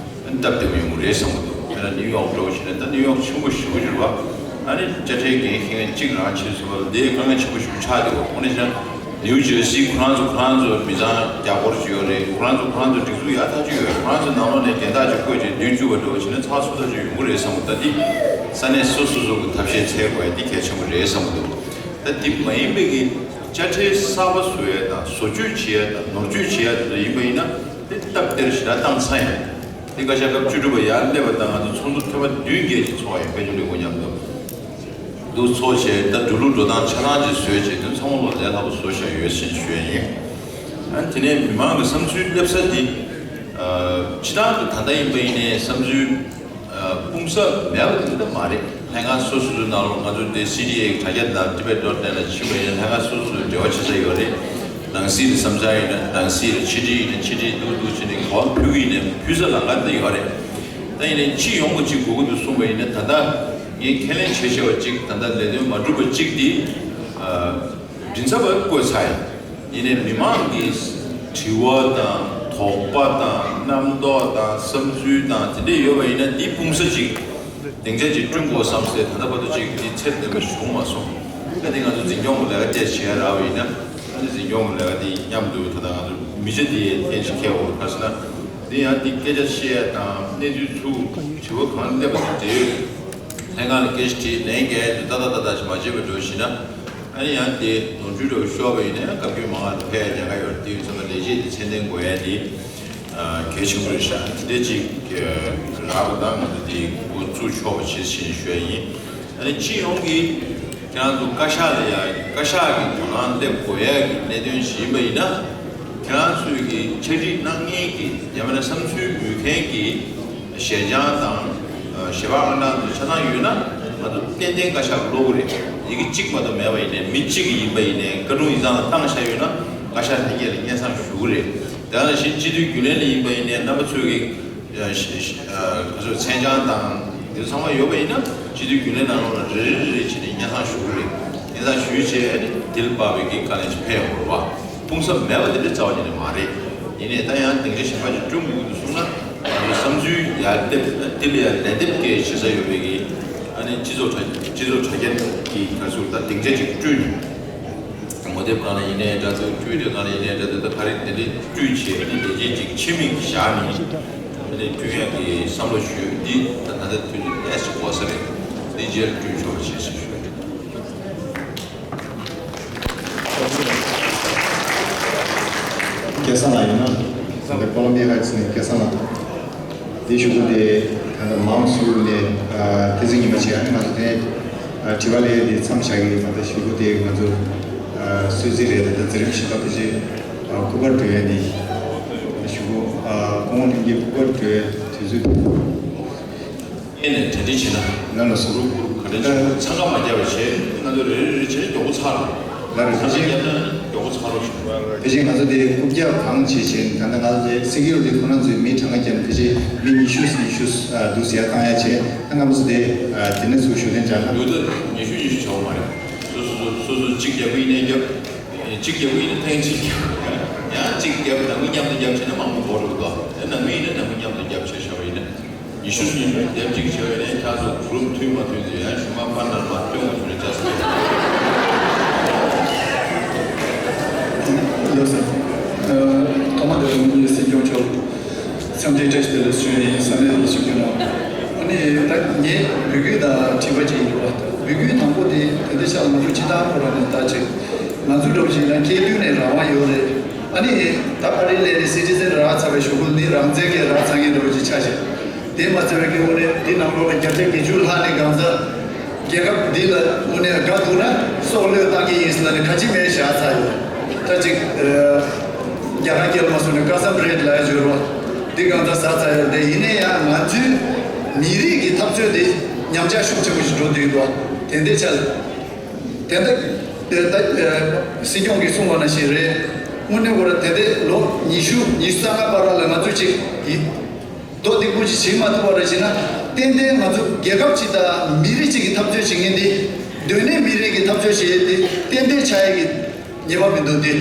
སྟབས་བདེ་པོ་ཡོང་གི་རེད་བསམ་གྱི་འདུག་དཔེར་ན་ནིའུ་ཡོག་འདྲ་བོ་བྱས་ན་ད་ནིའུ་ཡོག་ཆེན་པོ་ཞེ་པོ་ཅིག་རེད་པ། ཨ་ནི་དཔྱ་ཁྲལ་འགན་འཁྱེར་མཁན་གཅིག་རང་ཕྱིན་སོང་བ་ལ་འདི་དཀའ་ངལ་ཆེན་པོ་ཞེ་པོ་ཆགས་འདུག་དངོས་གནས་བྱས་ན་ནིའུ་ཇར་སི་ཁོ་རང་ཚོ་ཁོ་རང་ཚོ་མི་ཚང་རྒྱ་སྒོར་ཅིག་ཡོད་རེད། ཁོ་རང་ཚོ་ཁོ་རང་ཚོ་སྒྲིག་འཛུགས་ཡག་ཐག་ཆོད་ཡོད་རེད། ཁོ་རང་ཚོ་ནང་ལོགས་ནས་དན་རྟགས་ཅིག་བཀོད་བྱས་མདུན་བསྐྱོད་པ་འདྲ་བོ་བྱས་ན་ཚགས་ཚུད་ཐག་ཆོད་ཡོང་གི་རེད་བསམ་གྱི་འདུག་ད་འདི་ས་གནས་སོ་སོ་སོ་གི་ཐབས་ཤེས་འཚོལ་དགོས་ཡ་འདི་གལ་ཆེན་པོ་རེད་བསམ་གྱི་འདུག་ད་འདི་མ་ཡིན་པའི་གི་དཔྱ་ཁྲལ་གསར་པ་བཟོ་ཡ་དང་བཟོ་བཅོས་བྱེད་ཡ་དང་ནོར་བཅོས་བྱེད་ཡ་དེ་ཚོ་ཡིན་པ་ཡིན་ན་དེ་སྟབས་བདེར་ཞེ་དྲག་བཏང་ཚར་ཡ། དེ་བཀའ་ཤག་སྐབས་བཅུ་དྲུག་པ་ཡར་སླེབས་པ་དང་ང་ཚོ་ཚོགས་འདུ་ཐེངས་མ་བདུན་བརྒྱད་ཅིག་ཚོགས་ཡ་དཔལ་འབྱོར་ལས་ཁུངས་མཉམ་དུ་འདུ་ཚོགས་བྱས། ད་འགྲོ་ལུགས་འགྲོ་སྟངས་ཆ་ཚང་ཅིག་བཟོས་བྱས་དོན་ཚང་མ་ལོ་ལས་སླ་པོ་བཟོ་བཞག་ཡོད་ཟེར་ཞུ་ཡ་ཡིན། ཨ་ནི་དེ་ནས་མི་མང་གི་བསམ་ཚུལ་སླེབས་ས་འདི་སྤྱི་བཏང་གི་ད་ལྟ་ཡིན་པ་ཡིན་ནའི་བསམ་ཚུལ་སྤུངས་ས་མེད་པ་དེ་འདྲ་མ་རེད། ལྷན་ཁང་སོ་སོ་སོའི་ནང་ལོགས་ང་ཚོ་དེ་སི་ཌི་ཨེ་དྲ་རྒྱ་དང་ཊི་བེཊ་ཌོཊ་ནེཊ་ལ་ཕྱིན་པ་ཡིན་ན་ལྷན་ཁང་སོ་སོ་སོའི་འབྲེལ་བ་བྱེད་ས་ཡོད་རེད། ནང་སྲིད་ལ་བསམ་འཆར་ཡིན་ན་ནང་སྲིད་ལ། ཕྱི་དྲིལ་ཡིན་ན་ཕྱི་དྲིལ། འདུག་འདུག་བྱས་ནས་ག་པར་ཕུལ་གི་ཡིན་ནའི་ཕུལ་ས་ལམ་ཁ་དེ་ཡོད་རེད། ད་ཡིན་ནའི་སྤྱི་ཡོངས་ཀྱི་གཅིག་དགོས་ཀྱི་འདུག་གསུངས་པ་ཡིན་ན་ད་ལྟ་ངས་ཁས་ལེན་བྱས་བྱས་པ་གཅིག་ད་ལྟ་ལས་དོན་མ་གྲུབ་པ་གཅིག་འདི་མགྲིན་ཚབ་པ་བསྐོས་ཚར་ཡིན། ཡིན་ནའི་མི་མང་གི་དྲི་བ་དང་དོགས་པ་དང་རྣམ་རྟོག་དང་བསམ་ཚུལ་དང་དེ་འདྲས་ཡོད་པ་ཡིན་ན་འདི་སྤུངས་ས་ཅིག་སྡིངས་ཆ་ཅིག་བསྐྲུན་དགོས་བསམ་སྟེ་ད་ལྟ་བར་དུ་ཅིག་འདི་ཚད་ལྡན་པ་བྱུང་མ་སོང་། ད་འདི་ང་ཚོ་འཛིན་སྐྱོང་གི་ལས་ཀ་བལྟས་བྱས་རག་པ་ཡིན་ན་ད་འདི་འཛིན་སྐྱོང་གི་ལས་ཀ་འདི་མཉམ་དུ་ད་ལྟ་ང་ཚོ་མི་ཆ་འདི་ཡས་ཐེངས་ཤིག་ཁེལ་འོང་ག་ཟེར་ན་འདི་ཡང་འདི་སྐད་ཆ་བཤད་ཡ་དང་གནས་ཚུལ་ཚུར་དྲི་བ་གང་སླེབས་པ་དང་འབྲེལ་ཡོད་ལྷན་ཁང་ལ་སྐད་ཆ་དྲིས་ལན་རྒྱག་ཡ་འདི་ཏག་ཏག་ཏག་ཏག་ཞིག་མ་བྱས་པ་འགྲོ་ཞིག་ན། ཨ་ནི་ཡང་དེ་ནོར་འཁྲུལ་འདྲ་བོ་ཤོར་བ་ཡིན་ན་ཡང་བཀའ་བཀྱོན་མང་བ་ཕེབས་ཡ་ཉེན་ཁ་ཡོད་རེད། དེ་ཡིན་ཙང་ལས་བྱེད་དེ་ཚད་ལྡན་དགོས་ཡ་དེ་གལ་ཆེན་པོ་རེད་ཤག་དེ་འདྲ་ཅིག་རག་པ་དང་ང་ཚོ་དེ་འགོ་བཙུགས་ཆོག་པ་བྱེད་ཟེར་ཞུ་ཡ་ཡིན། ཨ་ནི་སྤྱི་ཡོངས་ཀྱི་ཁྱེད་རང་ཚོ་བཀའ་ཤག་ལ་ཡ་བཀའ་ཤག་གི་དོ་སྣང་སླེབས་དགོས་ཡ་གི་གནད་དོན་ཞིག་ཡིན་པ་ཡིན་ན། ཁྱེད་རང་ཚོས་ཀྱི་ཕྱག་བྲིས་གནང་མཁན་གྱི་ཡང་མིན་ན་བསམ་ཚུལ་འབུལ་མཁན་གྱི་ཞལ་བྱང་དང་ཞལ་པར་ཨང་གྲངས་དེ་ཆ་ཚང་ཡོད་ན་ང་ཚོ་ཏན་ཏན་བཀའ་ཤག་ལ་སློག་གི་རེད། ཡི་གེ་གཅིག་མ་གཏོགས་མེད་པ་ཡིན་ནའི་མི་གཅིག་གི་ཡིན་པ་ཡིན་ནའི་བཀའ་དྲུང་ཡིག་ཚང་ལ་བཏང་བཞག་ཡོད་ན་བཀའ་ཤག་ལྷན་རྒྱས་ལ་སྙན་སེང་ཞུ་གི་རེད། དེ་ནང་བཞིན་སྤྱི་འཐུས་རྒྱུན་ལས་ལ་ཡིན་པ་ཡིན་ནའི་རྣམ་པ་ཚོས་ཀྱི་ཞལ་བྱང་དང་དེ་ཚང་མ་ཡོད་པ་ཡིན་ན་སྤྱི་འཐུས་རྒྱུན་ལས་ནང་ལོགས་ལ་རེ་རེ་རེ་རེ་བྱས་ནས་སྙན་སེང་ཞུ་གི་རེད། སྙན་སེང་ཞུས་བྱས་དེ་ལ་དཔག་པའི་གི་དཀའ་ལས་ཅིག་འཕྲད་ཡོང་གི་རེད་བ། སྤུངས་ས་མེད་པ་དེ་འདྲ་རྩ་བ་ཉིད་ནས་མ་རེད། ཡིན་ནའི་ད་ཡང་སྡིངས་ཆ་གཞན་པ་ཅིག་བསྐྲུན་དགོས་ཀྱི་འདུག་གསུངས་ན་ང་ཚོའི་བསམ་ཚུལ་ཡར་འདེབས་དེ་ལ་ཡང་ལན་འདེབས་སྐད་བྱེད་ས་ཡོད་པའི་གི་ཨ་ནི་སྤྱི་ཚོགས་དྲ་སྤྱི་ཚོགས་དྲ་རྒྱ་གི་ག་ཚོད་ད་སྡིངས་ཆ་ཅིག་བསྐྲུན། ངོ་དེབ་སྒང་ལ་ཡིན་ནའི་འདྲ་འདུག་ཊུ་ཝི་ཊར་སྒང་ལ་ཡིན་ནའི་འདྲ་འདུག་ད་ག་རེ་དེ་འདྲའི་བསྐྲུན་བྱས་ནི་ལས་བྱེད་ཅིག་ཆེད་དམིགས་བཞག་ནས་ཨ་ནི་བསྐྲུན་ཡག་གི་བསམ་བློ་ཞུས་འདི་ད་ད་ལྟ་དུས་ཚོད་ཏོག་ཙམ་འགོར་ས་རེད། འདི་རྗེས་ལ་བསྐྲུན་ཆོག་པ་བྱེད་ཟེར་ཞུ། སྐལ་བཟང་ལགས་ཡིན་ན། ད་ལྟ་ཀོ་ལོམ་བི་ཡ་ཧའི་ཊི་སི་ནས་སྐལ་བཟང་ལགས། དེ་གཞུག་གུ་དེ་ད་ལྟ་མང་སུ་ནས་ཨ་ཏི་ཟི་ཉི་མ་བྱས་ཨ་ནི་ང་ཚོ་དེ་ཨ་དྲི་བ་ལས་དེ་མཚམས་བཞག་གི་ད་ལྟ་གཞུག་གུ་དེ་ང་ཚོ་ཨ་གསོལ་ཚིགས་རེད། ད་ལྟ་མཛད་རིམ་བཞི་པ་དེ་ཅི་ཨ་སྐུ་པར་འགྲོ་ཡ་དེ་གཞུག་གུ་ཨ་སྐུ་ངོ་ལྷན་རྒྱས་སྐུ་པར་འགྲོ་ཡ་དུས་ཚོད། ཨེ་ནས་གྲ་སྒྲིག་བྱས་ན། ལ་ལ་སོ། གུ་རུབ་གུ་རུབ་ག་འདྲ་བྱས་ན་འཚང་ཁ་མ་རྒྱབ་པ་བྱས་ང་ཚོ་རེ་རེ་རེ་བྱས་མགྱོགས་པོ་ཚར་རོ། ལ་རེ་འཚང་ཁ་རྒྱབ་ན་མགྱོགས་པོ་ཚར་རོ་བྱུང་། དེ་བཞིན་ང་ཚོ་དེ་རྐུབ་བཀྱག་གང་བྱེད་བྱེད་ད་ལྟ་ང་ཚོ་དེ་སི་ཀིའུ་རི་ཊི་ཁོ་རང་ཚོའི་མི་གྲངས་ཀ་བརྒྱབ་ནས་དེ་བཞིན་མི་ཉི་ཤུ་ཉི་ཤུ་འདུག་ཟེར་བཏང་ཡ་བྱས་ད་སྔ་མོ་ཚོ་དེ་དེ་ནས་ཚུར་ཞུ་ལན་བྱ་ན། ཡོད་ད་ཉི་ཤུ་ཉི་ཤུ་བྱ་བ་མ་རེད། སོ་སོ་སོ་སོ་སོ་གཅིག་རྒྱབ་ཀྱི་ཡིན་ནའི་རྒྱབ། གཅིག་རྒྱབ་ཀྱི་ཡིན་ན་ཐེངས་གཅིག་རྒྱབ། ཡང་གཅིག་རྒྱབ་ནང་མི་མཉམ་དུ་རྒྱབ་བྱས་ན་མང་པོ་འགོར་འགྲོ་གི་འདུག་ནང་མི་ཡིན་ན་ནང་མི་མཉམ་དུ་རྒྱབ་བྱས་བྱ་བ་ཡིན་ན། ཉི་ཤུ་ཉི་ཤུ་ལྡེབ་གཅིག་བྱས་པ་ཡིན་ན་ཁྱེད་ཚོ་གུ་རུབ་མཐུན་མ་མཐུན་དེ་ཡང་གཞུག་མ་པར་ནར་མ་སྟོན་དགོས་བྱུང་ནས་བཅར་སོང་། ལགས་སོ། ཐོག་མ་དེ་ལ་ངེད་སྲིད་སྐྱོང་མཆོག་འཚམས་འདྲི་བཀྲ་ཤིས་བདེ་ལེགས་ཞུ་ཡ་ཡིན། བསམ་ཡས་དེ་ཞུ་རྒྱུ་ནོ། ཨ་ནི་ད་ངས་འབོད་སྐུལ་དང་དྲི་བ་ཅིག་ཡོད་པ། འབོད་སྐུལ་དང་པོ་དེ་ད་ལྟའི་ཆར་ལ་ང་ཚོ་སྤྱི་བཏང་ཁོ་རང་ནས་ད་ཅིག་ང་ཚོ་འདྲ་བོ་ཞིག་ལ་སྐྱེས་དུས་ནས་རང་དབང་ཡོད་རེད། ཨ་ནི་ད་ཕ་རི་ལས་ནས་སི་ཊི་ཟན་རག་ཚར་བའི་གཞུག་གུ་ནི་རང་བཙན་གྱི་རག་ཚར་མཁན་འདྲ་བོ་ཅིག་ཆགས་ཤིང་། དེ་མ་ཚད་པའི་སྐྱེ་བོ་ནས་འདི་ནང་ལོགས་ལ་བརྒྱ་ཆ་བརྒྱད་ཅུ་ལྷག་ནས་གང་ཟག་ རྒྱལ་ཁབ་འདི་ལ་དངོས་གནས་དགའ་འདུག་ན་སྲོག་བློས་བཏང་གི་ཡིན་ཟེར་ན་ནི་ག་ཅི་མེད་བཞག་ཚར་ཡོད། ད་ཅིག་རྒྱ་གར་སྐད་ལ་མ་སོང་ནས་ཀ་སམ་རེད་ལ་ཡ་འབྱོར་བ་འདི་གང་ལྟར་ཟ་ཚར་ཡོད། དེ་ཡིན་ན་ཡང་ང་ཚོའི་མི་རིགས་ཀྱི་འཐབ་རྩོད་དེ་ཉམས་ཆག་ཤུགས་ཆེན་པོ་ཞིག་འགྲོ་བསྡད་ཡོད། དེ་འདྲའི་ཆ་ལ་དེ་འདྲ་ད་སྲིད་སྐྱོང་གིས་གསུངས་པ་ནང་བཞིན་རེད། དངོས་གནས་ཁོ་ར་དེ་འདྲའི་ལོ་ཉི་ཤུ་ཉི་ཤུ་རྩ་ལྔ་བར་ལ་ང་ཚོ་ཅིག་ཡིན། མདོ་སྡིག་པོ་ཅིག་བྱེད་མ་ཐུབ་པ་རེད་བྱས་ན། ཏན་ཏན་ང་ཚོ་རྒྱལ་ཁབ་ཅིག་དང་མི་རིགས་ཅིག་གི་འཐབ་རྩོད་བྱེད་མཁན་དེ། སྡོད་གནས་མི་རིགས་ཀྱི་འཐབ་རྩོད་བྱེད་ཡས་དེ་ཏན་ཏན་ཆགས་ཡས་ཀྱི་ངེས་པ་མི་འདུག་སྟེ།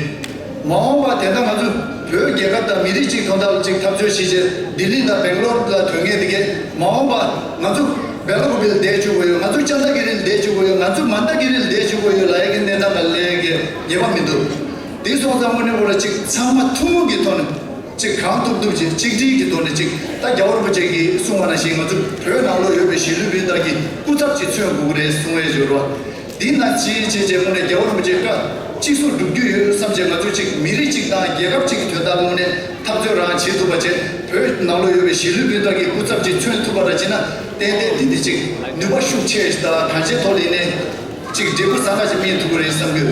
མ་འོངས་པ་དེ་ལྟར་ང་ཚོ་བོད་རྒྱལ་ཁབ་དང་མི་རིགས་ཅིག་དོན་དག་ལ་ཅིག་འཐབ་རྩོད་བྱེད་ཆེད་ལྡི་ལི་དང་སྦེང་ལོར་ལ་ཐོན་མཁན་དེ་གས། མ་འོངས་པ་ང་ཚོ་བེ་ལ་ཀུ་པི་ལ་བསྡད་བཅུག་གི་ཡོད། ང་ཚོ་ཅན་ད་ཀི་རི་ལ་བསྡད་བཅུག་གི་ཡོད། ང་ཚོ་མན་ད་ཀི་རི་ལ་བསྡད་བཅུག་གི་ཡོད་ལབ་ཡས་ཀྱི་གནས་སྟངས་ལ་སླེབས་ཡས་ཀྱི་ངེས་པ་མི་འདུག་དེ་སོང་ཙང་དངོས་གནས་ཁོ་ར་ཅིག་ཚང་མ་ཐུན་མོང་གི་ཐོག་ནས། གཅིག་གང་ཐུབ་ཐུབ་ཅིག་གཅིག་སྒྲིལ་གྱི་ཐོག་ནས་གཅིག་ད་རྒྱལ་བ་རིན་པོ་ཆེ་གིས་གསུངས་པ་ནང་བཞིན་ང་ཚོ་བོད་ནང་ལོགས་ཡོད་པའི་གཞིས་ལུས་སྤུན་ཟླ་གི་སྐུ་ཚབ་ཅིག་མཚོན་དགོས་ཀྱི་རེད་གསུང་བའི་འབྱོར་བ། འདི་ན་ཅིའི་ཆེད་ཅེས་དངོས་གནས་རྒྱལ་བ་རིན་པོ་ཆེའི་བཀའ་གཅིག་སྲོག་སྒྲུབ་རྒྱུ་ཡོད་བསམ་བྱས་ང་ཚོ་གཅིག་མི་རིགས་གཅིག་དང་རྒྱལ་ཁབ་གཅིག་གི་དོན་དག་དངོས་གནས་འཐབ་རྩོད་རང་བྱེད་ཐུབ་པ་བྱས། བོད་ནང་ལོགས་ཡོད་པའི་གཞིས་ལུས་སྤུན་ཟླ་གི་སྐུ་ཚབ་ཅིག་མཚོན་ཐུབ་པ་རེད་བྱས་ན། ཏན་ཏན་འདི་འདི་གཅིག་ནུས་པ་ཤུགས་ཆེ་ཞིག་དང་གང་ཅིའི་ཐོག་ལ་ཡིན་ནའི། གཅིག་འབྲས་བུ་བཟང་ཁ་ཞིག་སྨིན་ཐུབ་ཀྱི་རེད་བསམ་གྱི་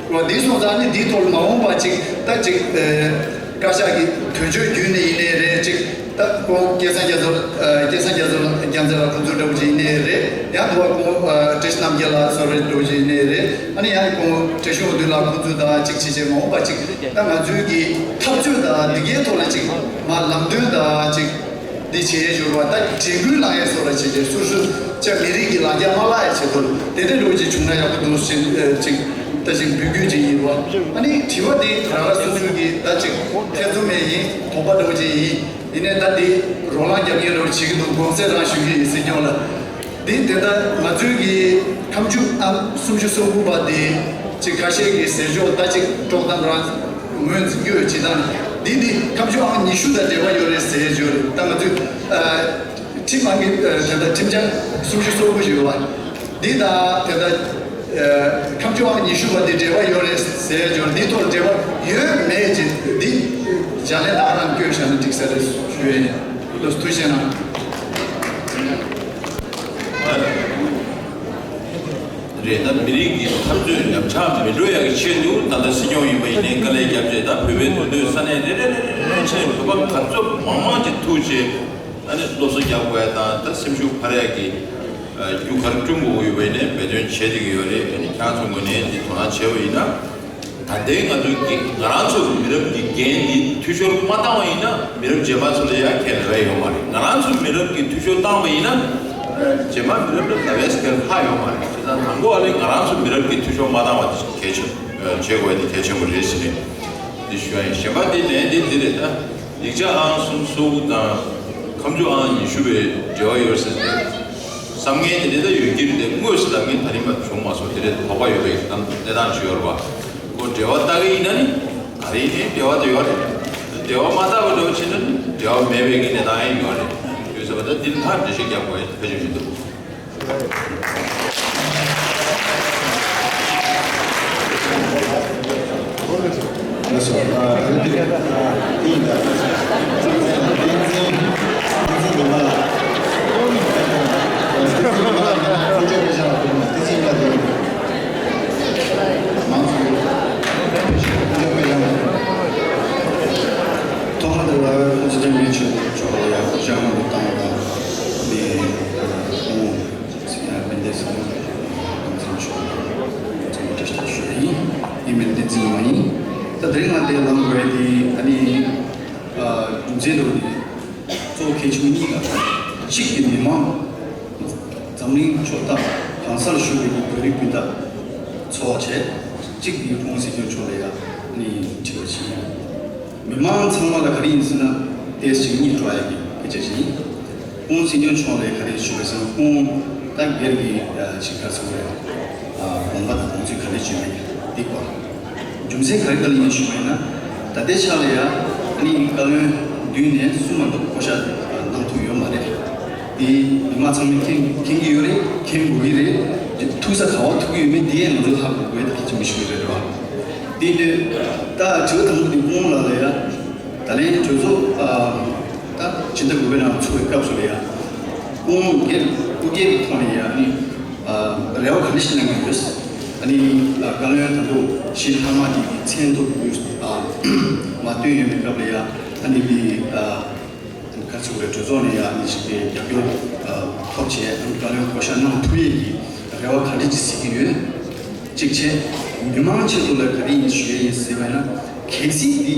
ཡོད། འདི་སོང་ཙང་ནི་འདིའི་ཐོག་ལ་མ་འོངས་པ་གཅིག་ད་གཅིག་ཨ་བཀའ་ཤག་གི་དོན་གཅོད་བརྒྱུད་ནས་ཡིན་ནའི་རེད། གཅིག་ད་ཁོང་སྐལ་བཟང་རྒྱ་མཚོ། ཨ་སྐལ་བཟང་རྒྱ་མཚོ་རྒྱ་མཚོ་ལགས་ཁོང་ཚོ་འདྲ་བོ་ཅིག་ཡིན་ནའི་རེད། ཡང་དུ་བ་ཁོང་ཨ་བཀྲ་ཤིས་རྣམ་རྒྱལ་ལགས་སོགས་རེད། འདྲ་བོ་ཅིག་ཡིན་ནའི་རེད། ཨ་ནི་ཡང་ཁོང་བཀྲ་ཤིས་དབང་འདུས་ལགས་ཁོང་ཚོ་དང་གཅིག་བྱས་བྱས་མ་འོངས་པ་གཅིག་ད་ང་ཚོའི་གི་འཐབ་རྩོད་དང་འདི་གའི་ཐོག་ལ་གཅིག་མ་ལམ་སྟོན་དང་གཅིག་འདི་བྱེད་ཡས་འབྱོར་བ་ད་དྲན་སྐུལ་ལངས་ཡས་སོགས་ལ་བྱེད་ཆེད་སོ་སོ་ཅག་མི་རིགས་ཀྱི་ལ་རྒྱ་མ་བརླག་ཡས་ཆེད་དུ་དེ་འདྲ་འགྲོ་ཅིག་བྱུང་ན་ཡག་པོ་འདུག་ཟེར་ཅིག་ད་ཅིག་འབོད་སྐུལ་ཅིག་ཡིན་པ། ཨ་ནི་དྲི་བ་འདི་རང་རང་སོ་སོའི་གི་ད་ཅིག་ཐེ་ཚོམ་མེད་ཡིན་དོགས་པ་འདྲ་བོ་ཅིག་ཡིན། ཡིན་ནའི་ད་འདི་རོ་ལངས་རྒྱབ་མཁན་འདྲ་བོ་བྱེད་ཀྱི་འདུག་དགོངས་སེལ་རང་ཞུ་གི་ཡིན་སྲིད་སྐྱོང་ལ། འདི་དེ་ལྟར་ང་ཚོའི་གི་ཁ་མཆུ་ཨང་སུམ་ཅུ་སོ་དགུ་པ་དེ་ཅིག་ཁ་ཤས་ཀྱིས་ཟེར་ཞོར་ད་ཅིག་དཀྲོག་གཏམ་རང་ངོས་འཛིན་རྒྱུ་ཡོད་ཅིག་དང་འདི་འདི་ཁ་མཆུ་ཨང་ཉི་ཤུ་དང་འབྲེལ་བ་ཡོད་རེད་ཟེར་ཞོར་ད་ང་ཚོས་ཨ་ཁྲིམས་ཨང་གི་ཨ་དེ་ལྟར་ཁྲིམས་འཆར་སུམ་ཅུ་སོ་དགུ་ཞིག་ཡོད་པ་འདི་དང་དེ་ལྟར་ཨ་ཁ་མཆུ་ཨང་ཉི་ཤུ་པ་འདི་འབྲེལ་བ་ཡོད་རེད་ཟེར་ཞོར་འདི་ཐོག་འབྲེལ་བ་ཡོད་མེད་ཅིག་འདི་ལྗགས་ལན་ད་རང་བསྐྱོན་བཞག་ན་འགྲིག་ས་རེད་ཞུ་ཡས་ཡིན། ལགས་སོ་ཐུགས་རྗེ་གནང་། རེད། ད་མི་རིགས་ཀྱི་འཐབ་རྩོད་ཉམས་ཆག་མི་འགྲོ་ཡག་གི་ཆེད་དུ་ད་ལྟ་སྲིད་སྐྱོང་ཡིན་པ་ཡིན་ནའི་དཀའ་ལས་བརྒྱབ་རྗེས་ད་བོད་པའི་འདུ་སྡོད་ས་གནས་རེ་རེ་རེ་རེ་རེ་བྱས་བོད་པ་ག་ཚོད་མང་མང་ཅིག་ཐུག་རྗེས་ཨ་ནི་སློབ་གསོ་རྒྱག་དགོས་ཡ་དང་ད་སེམས་ཤུགས་འཕར་ཡག་གི་རྒྱུ་ག་རེ་བསྐྲུན་དགོས་ཀྱི་ཡོད་པ་ཡིན་ནའི་འབད་བརྩོན་བྱེད་བསྡད་ཀྱི་ཡོད་རེད། ཨ་ནི་ཁྱེད་རང་ཚོ་ངོས་ནས་འདི་དོ་སྣང་བྱས་པ་ཡིན་ན། ད་ལྟའི་ང་ཚོའི་གི་ང་རང་ཚོ་མི་རབས་ཀྱི་འགན་འདི་འཐུས་ཤོར་མ་བཏང་བ་ཡིན་ན་མི་རབས་རྗེས་མ་ཚོ་ལ་ཡང་ཁྱད་ལས་ཡོད་མ་རེད། ང་རང་ཚོ་མི་རབས་ཀྱི་འཐུས་ཤོར་བཏང་བ་ཡིན་ན་རྗེས་མ་མི་རབས་ལ་ལབ་ཡས་ཁྱད་ཧ་ཡོད་མ་རེད། བྱས་ཙང་དང་པོ་ཨ་ལས་ང་རང་ཚོ་མི་རབས་ཀྱི་འཐུས་ཤོར་མ་བཏང་བ་དེ་གལ་ཆེན་བྱེད་དགོས་ཡ་དེ་གལ་ཆེན་པོ་རེད་ཟེར་ནས་འདི་ཞུ་ཡ་ཡིན། གཞན་པ་དེ་ལན་དེ་འདི་རེད། ད་ཡིག་ཆ་ཨང་སུམ་ཅུ་སོ་དགུ་དང་ཁ་མཆུ་ཨང་ཉི་ཤུ་བའི་འབྲེལ་བ་ཡོད་ཟེར་ཏེ། བསམ་ངན་དེ་འདྲ་ད་ཡོད་ཀྱི་རེད་དེ་དངོས་སུ་ལ་ངས་ད་རིང་མ་བྱུང་མ་སོང་། དེ་འདྲའི་དོགས་པ་ཡོད་པའི་གནས་སྟངས་ཤིག་ཡོད་རེད་པ། ཁོ་འབྲེལ་བ་བལྟ་གི་ཡིན་ན་ནི་ག་རེ་ཡིན་ནའི་འབྲེལ་བ་དེ་ཡོད་རེད། འབྲེལ་བ་མ་བལྟ་བ་འདྲ་བོ་བྱས་ན་ནི་འབྲེལ་བ་མེད་པའི་གི་གནས་སྟངས་ཡང་ཡོད་རེད། ཡོད་ཟེར་བ་ད་འདི་ལ་ཐག་འགྲེལ་བཤད་རྒྱག་དགོས་ཡ་ཕལ་ཆེར་མི་འདུག་ལགས་སོ། ཨ་དེ་དེ་དེ་ཡིན་ད། བསྟན་འཛིན་བསྟན་འཛིན་སྒྲོལ་མ་ལགས། བསྟན་འཛིན་སྒྲོལ་མ་ལགས་ཡིན་ན་ཁོང་ཚོའི་སྐད་ཆ་ལ་བསྟན་འཛིན་ལགས་དེ་མང་ཚོགས་ཀྱི་ཐུགས་ཁུར་བྱ་དགོས། ཐོག་མ་དེ་ལ་ཁོང་ཚོ་ལྡན་མི་ཆོས་ཕྱོགས་ལ་ཡང་བཅའ་མར་བཏང་བ་དང་དེ་ཁོང་སྤེན་པ་ཚང་མ་ཚང་ཆོག་ཚང་མ་བཀྲ་ཤིས་བདེ་ལེགས་ཞུ་ཡ་ཡིན། ཡིན་མིན་བསྟན་འཛིན་མ་ཡིན། ད་དེ་རིང་ང་དེ་ལངས་དགོས་དེ་ཨ་ནི་རྒྱུ་མཚན་འདུག་ནི་གཙོ་བོ་གལ་ཆེན་པོ་གཉིས་ལ་གཅིག་གི་མི་མང་འཛམ་གླིང་ཕྱོགས་མཐའ་གང་སར་བཞུགས་པའི་བོད་རིགས་སྤུན་ཟླ་ཚོགས་བྱས་གཅིག་གི་ཁོང་སྲིད་སྐྱོང་མཆོག་ལ་ཡ་ཨ་ནི་དྲི་བ་ཞིག་ཡིན། མི་མང་ཚང་མ་ལ་ག་རེ་ཡིན་ཟེར་ན་ཏོག་ཙམ་གཉིད་སྐྱོ་ཡ་གི་སྐད་ཆ་ཞིག་ཡིན། ཁོང་སྲིད་སྐྱོང་མཆོག་ལ་ག་རེ་ཞུ་བ་ཟེར་ན་ཁོང་ད་སྒེར་གྱི་ཞིག་ག་ཚོད་རེད། དགོངས་པ་དང་དགོངས་ཚུལ་ག་རེ་བརྗོད་མེད་འདི་གོ། རྒྱུ་མཚན་ག་རེ་ག་ལ་ཡིན་ཞུ་བ་ཡིན་ན་ད་ལྟའི་ཆ་ལ་ཡ་ཨ་ནི་བཀའ་བློན་བདུན་ནས་གསུམ་མ་གཏོགས་བསྐོ་བཞག་གནང་ཐུབ་ཡོད་མ་རེད། དེ་མི་མང་ཚང་མས་མཁྱེན་མཁྱེན་གྱི་ཡོད་རེད། མཁྱེན་དགོས་ཀྱི་རེད། ཐུག་ས་ག་བ་ཐུག་གི་ཡོད་མེད་དེ་ཡང་ང་ཚོ་ཧ་གོ་དགོས་ད་གལ་ཆེན་པོ་ཞིག་རེད་རེད་བ། དེ་དུས་ད་དྲི་བ་དང་པོ་དེ་ཁོང་ལ་ལ་ཡ་ད་ལན་གྲོས་ཚོགས་ད་ཕྱི་ཟླ་དགུ་པའི་ནང་ཚུགས་པའི་སྐབས་སུ་ལ་ཡ་ཁོང་སྒེར་སྐུ་སྒེར་གྱི་ཐོག་ནས་ཡ་ནི་ རེ་བ་ག་འདྲ་ཞིག་གནང་གི་ཡོད། ཨ་ནི་བཀའ་བློན་ད་དུང་ཞི་ལྷག་མ་དེ་གི་མཚན་ཐོ་དེ་ཚོ་མ་བཏོན་ཡོད་པའི་སྐབས་ལ་ཡ། ཨ་ནི་དེ་ག་ཚོད་རེད། གྲོས་ཚོགས་ནས་ཡ་ཨ་ནི་ཞིག་གི་རྒྱབ་སྐྱོར་ཐོབ་བྱས། ཨ་ནི་བཀའ་བློན་བསྐོ་བཞག་གནང་ཐུབ་ཡས་ཀྱི་རེ་བ་ག་འདྲ་ཅིག་གཟིགས་ཀྱི་ཡོད། གཅིག་བྱས། མི་མང་ཆེད་དུ་ལ་ག་རེ་ཡིན་ཞུ་ཡས་ཡིན་ཟེར་བས་ན། གལ་སྲིད་འདི་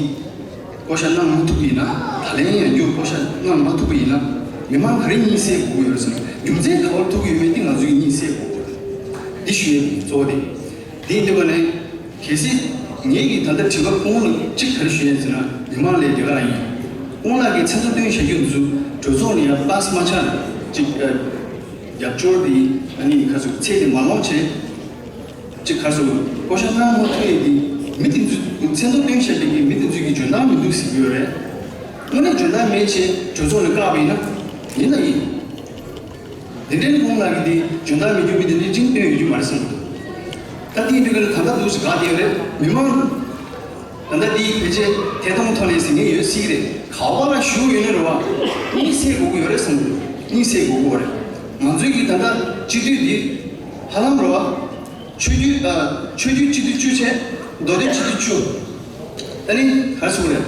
བསྐོ་བཞག་གནང་མ་ཐུབ་པ་ཡིན་ན། ད་ལན་ཡང་བསྐྱར་བསྐོ་བཞག་གནང་མ་ཐུབ་པ་ཡིན་ན། མི་མང་ག་རེ་གཉིད་སད་དགོས་ཀྱི་ཡོད་རེད་ཟེར་ན། རྒྱུ་མཚན་ག་པར་ཐུག་གི་ཡོད་མེད་དེ་ང་ཚོས་གཉིད་སད་དགོས་ཀྱི་ཡོད་རེད། འདི་ཞུ་ཡས་ཡིན། གཙོ་བོ་དེ། དེ་ཡིན་དུས་ཀ་ནས། གལ་སྲིད་ངེད་ཀྱིས་ད་ལྟ་དྲི་བ་སྐུ་ངོ་ལ་གཅིག་ག་རེ་ཞུ་ཡས་ཟེར་ན། མི་མང་ལས་རྒྱ་གར་ཡིན། སྐུ་ངོ་ལགས་ཀྱིས་མཚན་ཐོ་བཏོན་བཞག་རྒྱུ་འདི་ཚོ་གྲོས་ཚོགས་ནས་ཡང་པཱ་སི་མ་ཆགས་ན། གཅིག་ཨ། རྒྱབ་སྐྱོར་དེ་ཨ་ནི་ཁ་སུ་ཚད་དེ་མ་ལོངས་བྱས། གཅིག་ག་རེ་ཟེར། བསྐོ་བཞག་གནང་མ་ཐུབ་ཡས་དེ་མི་དེ་ཚོས་མཚན་ཐོ་བཏོན་བཞག་པའི་གི་མི་དེ་ཚོས་ཀྱི་འཇོན་ཐང་མི་འདུག་ཟེར་གྱི་ཡོད་རེད། དངོས་གནས་འཇོན་ཐང་མེད་བྱས་གྲོས་ཚོགས་ནས་བཀག་པ་ཡིན་ན། ཡིན་ན་ཡིན། དེ་འདྲའི་ཁོང་ལགས་ཀྱི་དེ་འཇོན་ཐང་མི་འདུག་པའི་དེ་འདྲའི་སྤྲིང་བཏོན་ཡོད་རྒྱུ་མ་རེད་བསམ་གྱི་འདུག་ད་དེ་ཡིན་དུས་ཀ་ནས་ད་ལྟ་འདུག་ཟེར་ག་དེ་ཡོད་རེད། མི་མང་ད་ལྟ་དེའི་ཕལ་ཆེར་ཐད་གཏོང་ཐོག་ནས་ཟིན་མཁན་ཡོད་སྲིད་ཀྱི་རེད། ག་པ་ལ་བཞུགས་ཡོད་ནི་རེད་བ། གཉིད་སད་དགོས་ཀྱི་ཡོད་རེད་བསམ་གྱི་འདུག་གཉིད་སད་དགོས་ཀྱི་ཡོད་རེད། ང་ཚོའི་གི་ད་ལྟ་སྤྱི་འཐུས་འདི་ཧ་ལམ་རེད་བ། ཆོས་བརྒྱུད། ཨ། ཆོས་བརྒྱུད་སྤྱི་འཐུས་བཅུ་བྱས། མདོ་སྟོད་སྤྱི་འཐུས་བཅུ། ཨ་ནི་ག་རེ་ཟེར་དགོས་རེད།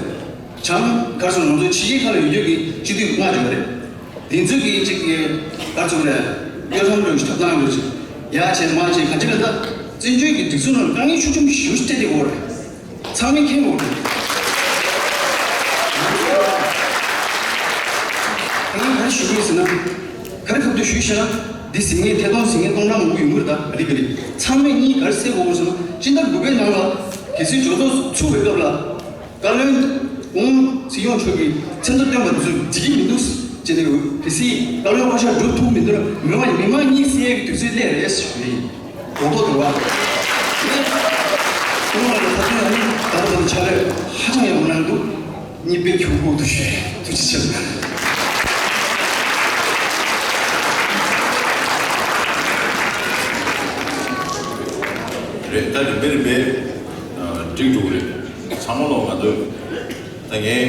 བྱང་ག་རེ་ཟེར། ང་ཚོ་ཕྱི་རྒྱལ་ཁག་ལ་ཡོད་རྒྱུ་གི་སྤྱི་འཐུས་ལྔ་ཡོད་རེད། དེ་ཚོ་གི་གཅིག་གི་ག་རེ་ཟེར་དགོས་རེད། གཡོ་ཐབས་འགྲོ་གི་ཐབས་ལམ་འགྲོ་གི་ཡ་བྱས་མ་བྱས་ག་ཅི་ལ་ད། བཙན་བྱོལ་གི་སྒྲིག་འཛུགས་ནང་དཀའ་ངལ་ཆེ་ཆུང་ཞེ་པོ་ཞིག་འཕྲད་བསྡད་ཡོད་རེད། ཚང་མས་མཁྱེན་དགོས་རེད། ད་ང་ག་རེ་ཞུ་གི་ཡིན་ཟེར་ན། ག་རེ་ཁ་ཐུག་ཞུས་ཤག་ན། འདི་ཟིན་ངེས་ཐད་གཏོང་ཟིན་ངེས་གཏོང་གྲངས་མང་པོ་ཡོང་གི་རེད། ད་ག་རེ་ག་རེ་ཚང་མས་གཉིད་ག་རེ་སད་དགོས་ཟེར་ན། སྤྱི་ཟླ་དྲུག་པའི་ནང་ལ་གལ་སྲིད་གྲོས་ཚོགས་ཚུགས་པའི་སྐབས་ལ། བཀའ་བློན་ཨུམ་སྲིད་སྐྱོང་མཆོག་གིས་མཚན་ཐོ་བཏོན་པ་འདི་ཚོ་འགྲིག་གི་མི་འདུག་ཟེར་ནས། གལ་སྲིད་བཀའ་བློན་བསྐོ་བཞག་འགྲོ་ཐུབ་མི་འདུག་ན། མི་མང་མི་མང་གཉིད་སད་ཡས་ཀྱི་དུས་ཚོད་སླེབས་རེད་ཞུ་ཡིན། གོང་ཐོག་ཏུ་བ། ཁོང་ལ་ལ་ད་ཐེངས་ཨ་ནི་ད་ལྟ་ད་ལྟ་ཕྱག་ལས་ཧ་ཅང་ཡག་པོ་གནང་འདུག་གཉིད་པའི་ཁྱུག་ཁུག་ཏུ་ཞུ། ཐུགས་རྗེ་ཆེ། རེད། ད་རིམ་པས་རིམ་པས་འགྲིག་འགྲོ་གི་རེད། ཚང་མ་ལོ་ང་ཚོ་ད་ངས་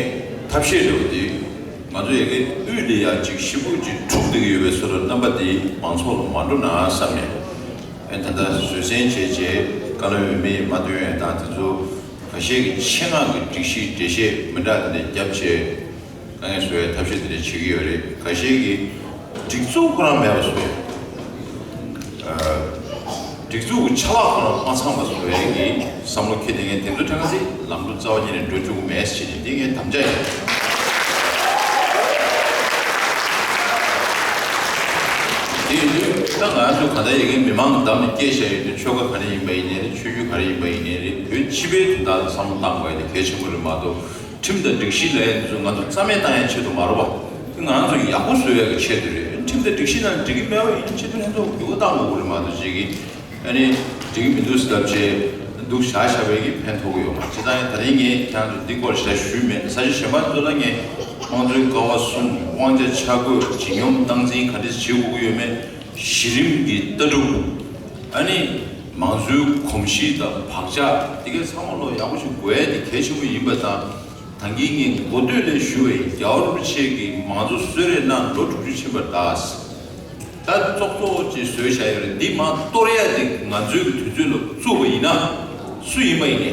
ཐབས་ཤེས་འགྲོ་གི་འདུག་ང་ཚོ་ཡ་གི་དབུས་ལ་ཡ་ཅིག་ཤི་སྦུག་ཅིག་འཁྲུག་བསྡད་ཀྱི་ཡོད་པའི་བཟོ་འདྲ། རྣམ་པ་དེ་མང་ཚོགས་ལ་མ་འགྲོ་ན་བསམ་ནས། ཨེ་ད་ལྟ་བཟོད་བསྲན་བྱས་བྱས་བཀའ་བློན་འོས་མི་མ་བཏོན་ཡ་དང་དེ་ཚོ་ཁ་ཤས་ཀྱི་ཆེད་མངགས་ཀྱི་སྒྲིག་གཞི་འགྲེལ་བཤད་མི་འདྲ་དེ་འདྲ་བརྒྱབ་བྱས། དཀའ་ངལ་བཟོ་བའི་ཐབས་ཤེས་དེ་འདྲ་བྱེད་ཀྱི་ཡོད་རེད། ཁ་ཤས་ཀྱིས་སྒྲིག་འཛུགས་ཁོ་རང་མེད་པ་བཟོ་ཡ། སྒྲིག་འཛུགས་ཀྱི་ཆ་ལག་ཁོ་རང་མ་ཚང་བ་བཟོ་ཡ་གི་བསམ་བློ་འཁྱེར་བསྡད་མཁན་དེ་ཚོ་ཁྲ་ཁ་སི་ལམ་འགྲོ་རྩ་བ་ཉིད་ནས་འགྲོ་བཅུག་གི་མེད་ཟེར་ནས་འདི་ངའི་དམ་བཅའ་ཡིན། དེ་ཡིན་དུས་ད་ང་ཚོ་ག་ད་ཡ་གི་མི་མང་གི་འདམ་ནས་སྐྱེས་བཞག་ཡོད་དུས། ཆོལ་ཁ་ག་རེ་ཡིན་པ་ཡིན་ནའི་རེད། ཆོས་བརྒྱུད་ག་རེ་ཡིན་པ་ཡིན་ནའི་རེད། བོད་སྤྱི་པའི་དོན་དག་ལ་བསམ་བློ་བཏང་དགོས་ཡ་དེ་གལ་ཆེན་པོ་རེད་མ་གཏོགས། ཁྲིམས་དང་སྒྲིག་གཞི་ལབ་ཡ་འདི་ཚོ་ང་ཚོ་རྩ་མེད་བཏང་ཡའི་ཆེད་དུ་མ་རེད་པ། དེ་ང་ཚོ་ཡག་པོ་བཟོ་ཡ་གི་ཆེད་དུ་རེད། ཁྲིམས་དང་སྒྲིག་གཞི་ནང་འགྲིག་གི་མེད་པ་ཡིན་ཕྱིར་དུ་ལྷན་ཚོགས་འགྱུར་བ་བཏང་དགོས་ཀྱི་རེད་མ་གཏོགས། ཅིག་གིས་ཨ་ནི་འགྲིག་གི་མི་འདུག་ཟེར་ལབ་བྱས་འདུག་བཞག་བཞག་པའི་གི་ཕན་ཐོགས་ཀྱི་ཡོད་མ་རེད། བྱས་ཙང་ད་རིང་ངས་ཁྱེད་རང་ཚོ་འདི་སྐོར་ཞེ་དྲག་ཞུས་མེད། ས་ཆ་གཞན་པ་ཚོ་ལ་ངས་དམངས་གཙོའི་ཀ་བ་གསུམ། དབང་ཆ་ཆ་བགོས། ལྗིད་སྙོམས་སྟངས་འཛིན་ག་འདྲས་བྱེད་དགོས་ཀྱི་ཡོད་མེད། གཞི་རིམ་གྱི་ལྟ་གྲུབ། ཨ་ནི་མང་གཙོའི་གོམས་གཤིས་དང་བག་ཆགས་དེ་གའི་ཚང་མ་ལོ་ཡག་པོ་ཞིག་དགོས་ཡ་དེ་གལ་ཆེན་པོ་ཡིན་པ་དང་། ད་གིན་ངས་འགོ་སྟོད་ལ་ཞུ་བའི་རྒྱལ་བ་རིན་པོ་ཆེ་གིས་མང་གཙོ་གསོལ་རས་གནང་ལོ་དྲུག་ཅུ་ཕྱིན་པ་རེད། ད་ཙོག་ཙོག་ཅིག་བཟོས་བཞག་ཡོད་རེད། འདི་མར་གཏོར་ཡ་དེ་ང་ཚོའི་གི་དུས་ཚོད་ལ་བཙུགས་པ་ཡིན་ན། སུ་ཡིན་པ་ཡིན་ནའི།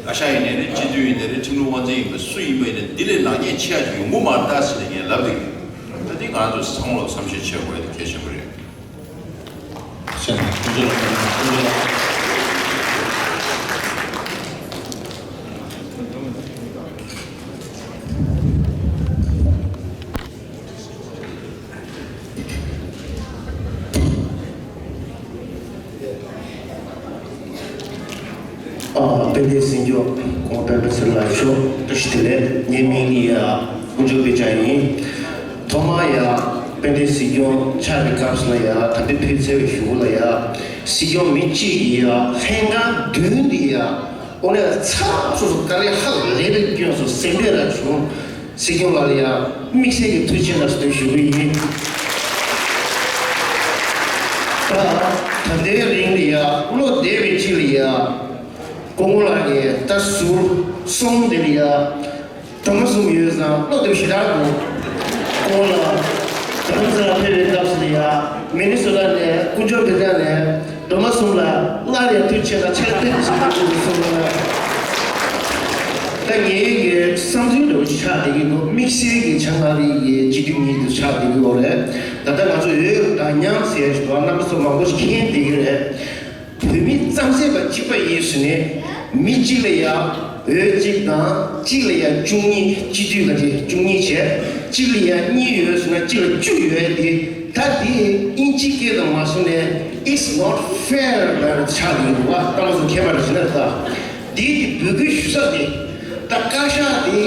བཀའ་ཤག་ཡིན་ནའི་རེད། སྤྱི་འཐུས་ཡིན་ནའི་རེད། ཁྲིམས་ལུགས་དབང་འཛིན་ཡིན་པ་སུ་ཡིན་པ་ཡིན་ནའི། འདི་ལས་ནག་ཉེས་ཆེ་ཡ་ཅིག་ཡོང་གི་མ་རེད་ད་ཟེར་ནས་ངས་ལབ་བསྡད་ཀྱི་ཡོད། ད་འདི་ང་ཚོས་ཚང་མ་ལ་བསམ་ཤེས་བྱེད་དགོས་ཡ་དེ་གལ་ཆེན་པོ་རེད། ཨ། དཔལ་ལྡན་སྲིད་སྐྱོང་ཁོང་དཔལ་འབར་ཚེ་ལགས་མཆོག་བཀྲ་ཤིས་བདེ་ལེགས། ངའི་མིང་ནི་ཡ་དཀོན་མཆོག་དཔེ་ཆ་ཡིན། ཐོག་མར་ཡ་དཔལ་ལྡན་སྲིད་སྐྱོང་ཆགས་པའི་སྐབས་སུ་ལ་ཡ་དམ་འབུལ་ཕུལ་ཚར་བའི་གཞུག་ལ་ཡ་སྲིད་སྐྱོང་མི་གཅིག་གིས་ཡ་ལྷན་ཁང་མདུན་དུ་ཡ་ཨོ་ནེ་ཚ་སོ་སོ་དཀའ་ལས་ཧ་ལས་པའི་སྐྱོན་སོ་སེམས་པའི་ར་བྱུང་། སྲིད་སྐྱོང་ལགས་ལ་ཡ་དམིགས་བསལ་གྱི་ཐུགས་རྗེ་ཆེ་གནང་ཞུ་ཞུ་གི་ཡིན། ད་ད་ལྟའི་རིང་ལ་ཡ་བློ་བདེ་བའི་ཅིག་ལ་ཡ་སྐུ་ངོ་ལགས་ཀྱི་ད་ཟུར་གསུམ་དེ་ལ་ཡ་དུ་མ་གསུམ་ཡོད་ཙང་བློ་བདེ་བ་ཞེ་དྲག་གོ། སྐུ་ངོ་ལགས། ཁམས་ལ་ཕེབས་པའི་སྐབས་སུ་ཡང་མི་ནི་སོ་ཊ་ནས་དཀོན་མཆོག་དཔེ་ཆ་ནས་སྒྲོལ་མ་གསུམ་ལ་སླར་ཡང་ཐུགས་རྗེ་ཆེ་དང་ཕྱག་འཚལ་ཞུ་རྒྱུ་ཡིན་གསུངས་ལ། ད་ངའི་གི་བསམ་ཚུལ་འདྲ་བོ་ཞིག་ཆགས་བསྡད་ཀྱི་འདུག་དམིགས་བསལ་གྱི་བྱང་ཨ་རི་གི་སྤྱི་འཐུས་གཉིས་དེ་ཆགས་བསྡད་ཀྱི་ཡོད་རེད། ད་ལྟ་ང་ཚོ་འོས་དང་མཉམ་ཟེར་ཞིག་འདུག་རྣམ་པ་ཚོ་མང་པོ་ཞིག་མཁྱེན་བསྡད་ཀྱི་རེད། བོད་མི་རྩམ་ཟན་པ་གཅིག་པ་ཡིན་ཟེར་ནས་མི་གཅིག་ལ་ཡང་འོས་གཅིག་དང་གཅིག་ལ་ཡང་བཅུ་གཉིས། སྤྱི་འཐུས་ག་ཚོད་བཅུ་གཉིས་བྱས། གཅིག་ལ་ཡང་གཉིས་ཡོད་ཟེར་ན་གཅིག་ལ་བཅུ་ཡོད་དེ། ད་དེ་དབྱིན་ཇི་སྐད་དུ་མ་སོང་ནས་It's not fair ལབ་ཆགས་ཀྱི་འདུག་བ། ལྟ་མ་སོང་མཁས་པ་རེ་ཞིག་ན་ད་དེ་དེ་འབོད་སྐུལ་ཞུ་ས་དེ་ད་བཀའ་ཤག་དེ་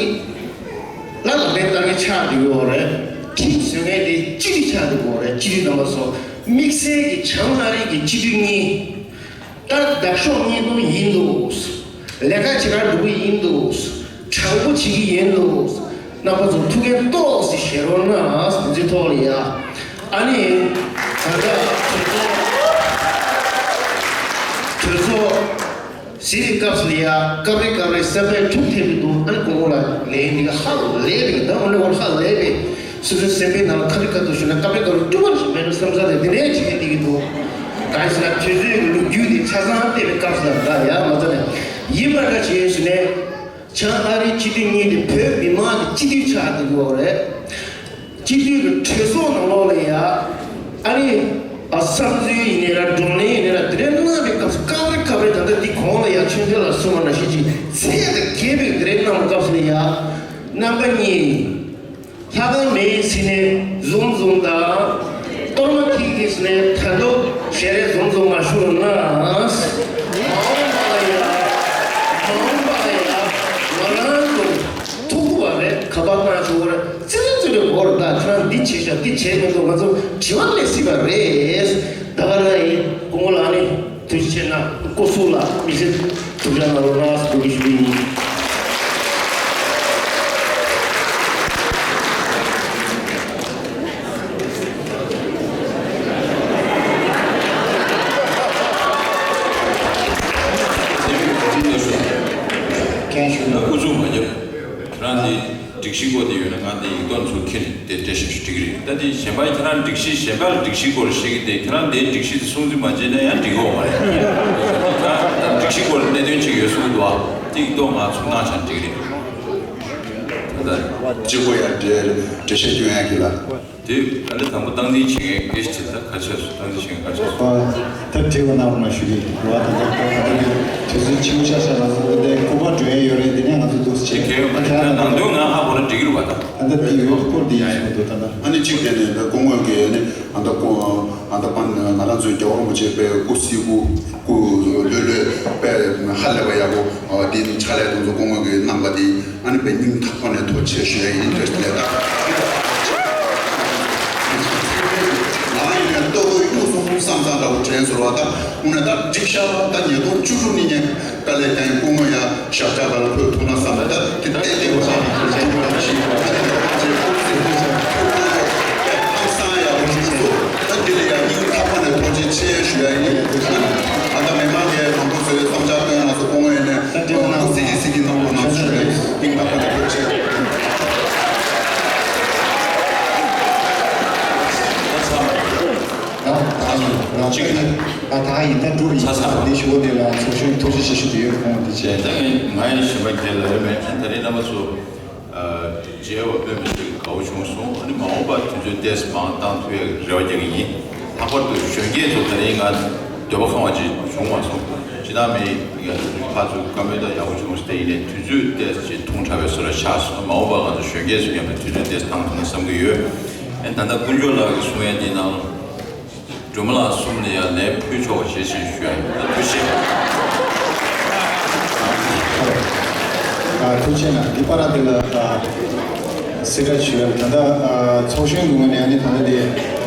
ལ་ལག་ལེན་བསྟར་མཁན་ཆགས་ཀྱི་ཡོད་རེད། ཁྲིམས་བཟོ་མཁན་དེ་སྤྱི་འཐུས་ཆགས་ཀྱི་ཡོད་རེད། སྤྱི་འཐུས་རྣམ་པ་ཚོ་དམིགས་བསལ་གྱི་བྱང་ཨ་རི་གི་སྤྱི་འཐུས་གཉིས། ད་འདབ་གཤོག་གཉིས་འདུག་ཡིན་འདུག་ལས་ཀ་བྱེད་གར་འགྲོ་གི་ཡིན་འདུག་དྲང་པོ་བྱེད་ཀྱི་ཡིན་འདུག་རྣམ་པ་ཚོ་ཐུགས་ཕན་ཏོག་ཙམ་བཞེས་རོགས་གནང་། འདི་ཚོའི་ཐོག་ལ་ཡ། ཨ་ནི་ད་ལྟ་གྲོས་ཚོགས་གྲོས་ཚོགས་ཟིན་པའི་སྐབས་སུ་ཡ་སྐབས་རེ་སྐབས་རེ་སེམས་པའི་འཁྲུག་ཐེབས་ཀྱི་འདུག་ཨ་ནི་ཁོང་ཁོང་ལ་ལས་འདི་ག་ཧ་ལས་པའི་ད་འོ་ནི་འོ་ཧ་ལས་པའི། སོ་སོའི་སེམས་པའི་ནང་ལ་ཁ་རི་ཁ་ཐུག་ཞུ་ན་སྐབས་རེ་སྐབས་རེ་སྐྱོ་བ་ཞིག་མེད་ན་བསམ་ས་དེ་འདི་ནས་བྱེད་ཀྱི་འདུག་གང་ཡིན་ཟེར་ན་དུས་ཚོད་ཀྱི་ལོ་རྒྱུས་དེ་ཆ་ཚང་བལྟས་པའི་སྐབས་སུ་ལ་ད་ཡ་མ་ཚ་ནས་ཡིན་པར་ག་བྱེད་ཞུ་ནས་བྱང་ཨ་རིའི་སྤྱི་འཐུས་གཉིས་དེ་བོད་མི་མང་གི་སྤྱི་འཐུས་ཆགས་བསྡད་ཡོད་རེད། སྤྱི་འཐུས་ཀྱི་གྲོས་ཚོགས་ནང་ལོགས་ལ་ཡ་ཨ་ནི་ཨ་བསམ་ཚུལ་ཡིན་ནའི་ར་བགྲོ་གླེང་ཡིན་ནའི་ར་དེ་འདྲའི་གནང་བའི་སྐབས་སུ་སྐབས་རེ་སྐབས་རེ་ད་ལྟ་འདི་གོང་ལ་ཡ་ཆོས་འཕེལ་ལགས་གསུངས་པ་ནང་བཞིན་གྱི་ཚད་དང་བརྒལ་བའི་དེ་འདྲའི་གནང་བའི་སྐབས་སུ་ལ་ཡ་རྣམ་པ་གཉིས། ལྷ་ཁང་མེད་ཟེར་ནས་བཟུང་བཟུང་དང་། གཏོར་མ་ཁྱེར་ཁྱེར་ཟེར་ནས་ད་དུང་ཞལ་རས་བཟུང་བཟུང་མ་ཤོར་ན། མ་འོངས་པ་ལ་ཡ། མ་འོངས་པ་ལ་ཡ། ང་རང་ཚོ་ཐུག་པ་རེད། ཁ་པར་གནང་ཆོག་རེད། ཙི་ཙི་ཙི་རེད་གོ་རེད། ད་ཁྱེད་རང་འདི་བྱས་ཤག་འདི་བྱས་མི་འདུག་ང་ཚོ་དྲི་བ་སླེབས་སྲིད་པ་རེད། ད་ག་རང་ཡིན། སྐུ་ངོ་ལགས་ནི། ཐུགས་རྗེ་ཆེ་གནང་། སྐུ་གཟུགས་ལ་དམིགས་བསལ་ཐུགས་རྗེ་གནང་རོགས་གནང་ཟེར་འབོད་སྐུལ་ཞུ་གི་ཡིན། ཀན་ཞུ་ན་ཨུ་ཚུགས་མ་རྒྱབ། ཁྱེད་རང་དེ། སྒྲིག་གཞི་སྐོར་དེ་ཡོད་ན་ང་དེ་ཡིག་ཐོག་ཚུར་འཁྱེར་ནས་དེ་འགྲེལ་བཤད་ཞུ་འགྲིག་གི་རེད། ད་དེ་གཞན་པ་ཁྱེད་རང་སྒྲིག་གཞི་གཞན་པ་ལ་སྒྲིག་གཞི་སྐོར་བཤད་ཀྱི་དེ་ཁྱེད་རང་དེའི་སྒྲིག་གཞི་དེ་སྲུང་བརྩི་མ་བྱས་ན་ཡང་འགྲིག་གི་ཡོད་མ་རེད། ད་སྒྲིག་གཞི་སྐོར་གནད་དོན་གཅིག་ཡོད་གསུངས་འདུག་ཨ། དེ་ཡིག་ཐོག་ང་ཚུར་གནང་བྱས་འགྲིག་གི་རེད། ད་ལྟ་གཅིག་པོ་ཡང་འགྲེལ་འགྲེལ་བཤད་སྐྱོན་ཡག་གི་ལ། དེ་ཨ་ནི་དང་པོ་སྟངས་འཛིན་བྱེད་མཁན་དགེ་བཤེས་ད་ག་ཆགས་སོང་། སྟངས་འཛིན་བྱེད་མཁན་ག་ཆགས་སོང་། ད་དྲི་བ་གནང་རོགས་གནང་ཞུ་གི་ཡིན། རེད་བ། ད་ལྟ་ད་ལྟ་དེ་དུས་ཚོད་ཕྱི་མོ་ཤ་ཤ་ལ་སོང་། ད་ལྟ་སྐུ་པར་སྒྲོན་ཡས་ཡོད་རེད། དེ་ནས་ང་ཚོ་འདུག་སེ་བྱེད། དེ་གལ་ཡོད་མ་རེད། ད་ནང་དོན་ང་ཧ་གོ་ན་འགྲིག་གི་རེད་བ། ད་ད་ལྟ་དེ་ཡོད་སྐོར་དེ་ཡིན་ཞུ་འདུག་ད་ལྟ། ཨ་ནི་གཅིག་དེ་ནས་ད་སྐུ་ངོ་གིས་ནི་ཨ་ད་སྐུ་ཨ་ད་པ་ང་རང་ཚོའི་རྒྱལ་བ་རིན་པོ་ཆེ་དཔེ་སྐུ་སྲིད་སྐུ་སྐུ་ལྷོད་ལྷོད་དཔེ་ཧ་ལས་པ་ཡག་པོ་དེ་ཕྱག་ལས་དེ་ཚོ་སྐུ་ངོ་གིས་གནང་པ་དེ། ཨ་ནི་དཔེ་སྙིང་ཐག་པ་ནས་ཐུགས་རྗེ་ཆེ་ཞུ་ཡ་ཡིན། ཐུགས་རྗེ་ཆེ་ལགས། ང་ཡིན་ནས་ལྟོ་གོས་གཡུག་སོང་བསམ་བསམ་འདྲ་བོ་དྲན་སོང་བ། ད་དངོས་གནས་ད་འགྲིག་ཤག་ད་ཉིས་སྟོང་བཅུ་དྲུག་ནས་ངས་དཀའ་ལས་ཀྱང་སྐུ་ངོ་ཡ་ཞབས་བཅགས་ག་ལ་ཕུལ་ཐུབ་ན་བསམ་པ། ད་དེ་ཏན་ཏན་བྱ་བ་ཞིག་ད་དེ་ད་ཅེ་ཁུག་སེ་ཁུག་སེ་ཧང་སང་ཡག་པོ་ཞིག་སོང་། ད་དེ་ལ་ཡ་སྙིང་ཐག་པ་ནས་ཐུགས་རྗེ་ཆེ་ཞུ་ཡ་ཡིན། ད་ལྟ་མི་མང་གིས་མང་པོ་ཚོས་བསམ་འཆར་བཏོན་ན་སོ་སྐུ་ངོ་ཡིན་ནས། ད་དེ་ནང་སྲིད་ཀྱི་སྲིད་ཀྱི་གནང་རོགས་གནང་ཞུ་རྒྱུ་ཡིན། སྙིང་ཐག་པ་ནས་ཐུགས་རྗེ་ཆེ། ད་ད་ཡིན་ད་ད་ཡིན་ད་འགྲོ་ཡིན། ད་ཚ་ཚ་འདི་ཞུ་བ་དེ་ལ་ཚོགས་གཞོན་ཐུགས་རྗེ་ཆེ་ཞུ་རྒྱུ་ཡོད། ཁོང་དེ་བྱས། ད་ངས་ང་ཡི་ཞེན་པ་རྒྱལ་ལ་ཡོད་མེད། ད་རེས་རྣམ་པ་ཚོ། མཇལ་བ་དཔེ་མི་སྲིད་དགའ་བོ་བྱུང་སོང་། ཨ་ནི་མ་འོངས་པར་དུས་ཚོད་ཏོག་ཙམ་མང་བཏང་ཐུབ་ཡག་རེ་བ་རྒྱག་གི་ཡིན། ལྷག་པར་དུ་གཞོན་སྐྱེས་ཚོ་ད་རིང་ང་འདོད་པ་ཁེངས་པ་ཅིག་བྱུང་མ་སོང་། སྤྱིར་བཏང་མི་ཡ་ཕར་ཚུར་བཀའ་མོལ་ད་ཡག་པོ་བྱུང་སྟེ། ཡིན་ནའི་དུས་ཚོད་ཏོག་ཙམ་ཅིག་ཐུང་དྲགས་པའི་བཟོ་འདྲ་ཆགས་སོང་། མ་འོངས་པར་ང་ཚོ་གཞོན་སྐྱེས་ཚོ་མཉམ་དུ་དུས་ཚོད་ཏོག་ཙམ་བཏང་ཐུབ་ན་བསམ་གྱི་ཡོད། ཨ་ནི་ད་ལྟ་དཀོན་མཆོག་ལགས་ཀྱིས་གསུང་ཡ་འདི་ནང་། སྒྲོལ་མ་ལགས་གསུམ་ནས་ཡང་ལན་ཕུལ་ཆོག་པ་བྱེད་ཅེས་ཞུ་ཡ་ཡིན། ཐུགས་རྗེ་ཆེ། ཨ་ཐུགས་རྗེ་གནང་། འདི་པར་འདི་ལ་ཨ་གསལ་བསྒྲགས་ཞུ་ཡ། ད་ལྟ་ཨ་ཚོགས་གཞོན་གྱི་ངོས་ནས་ཨ་ནི་ད་ལྟ་དེ་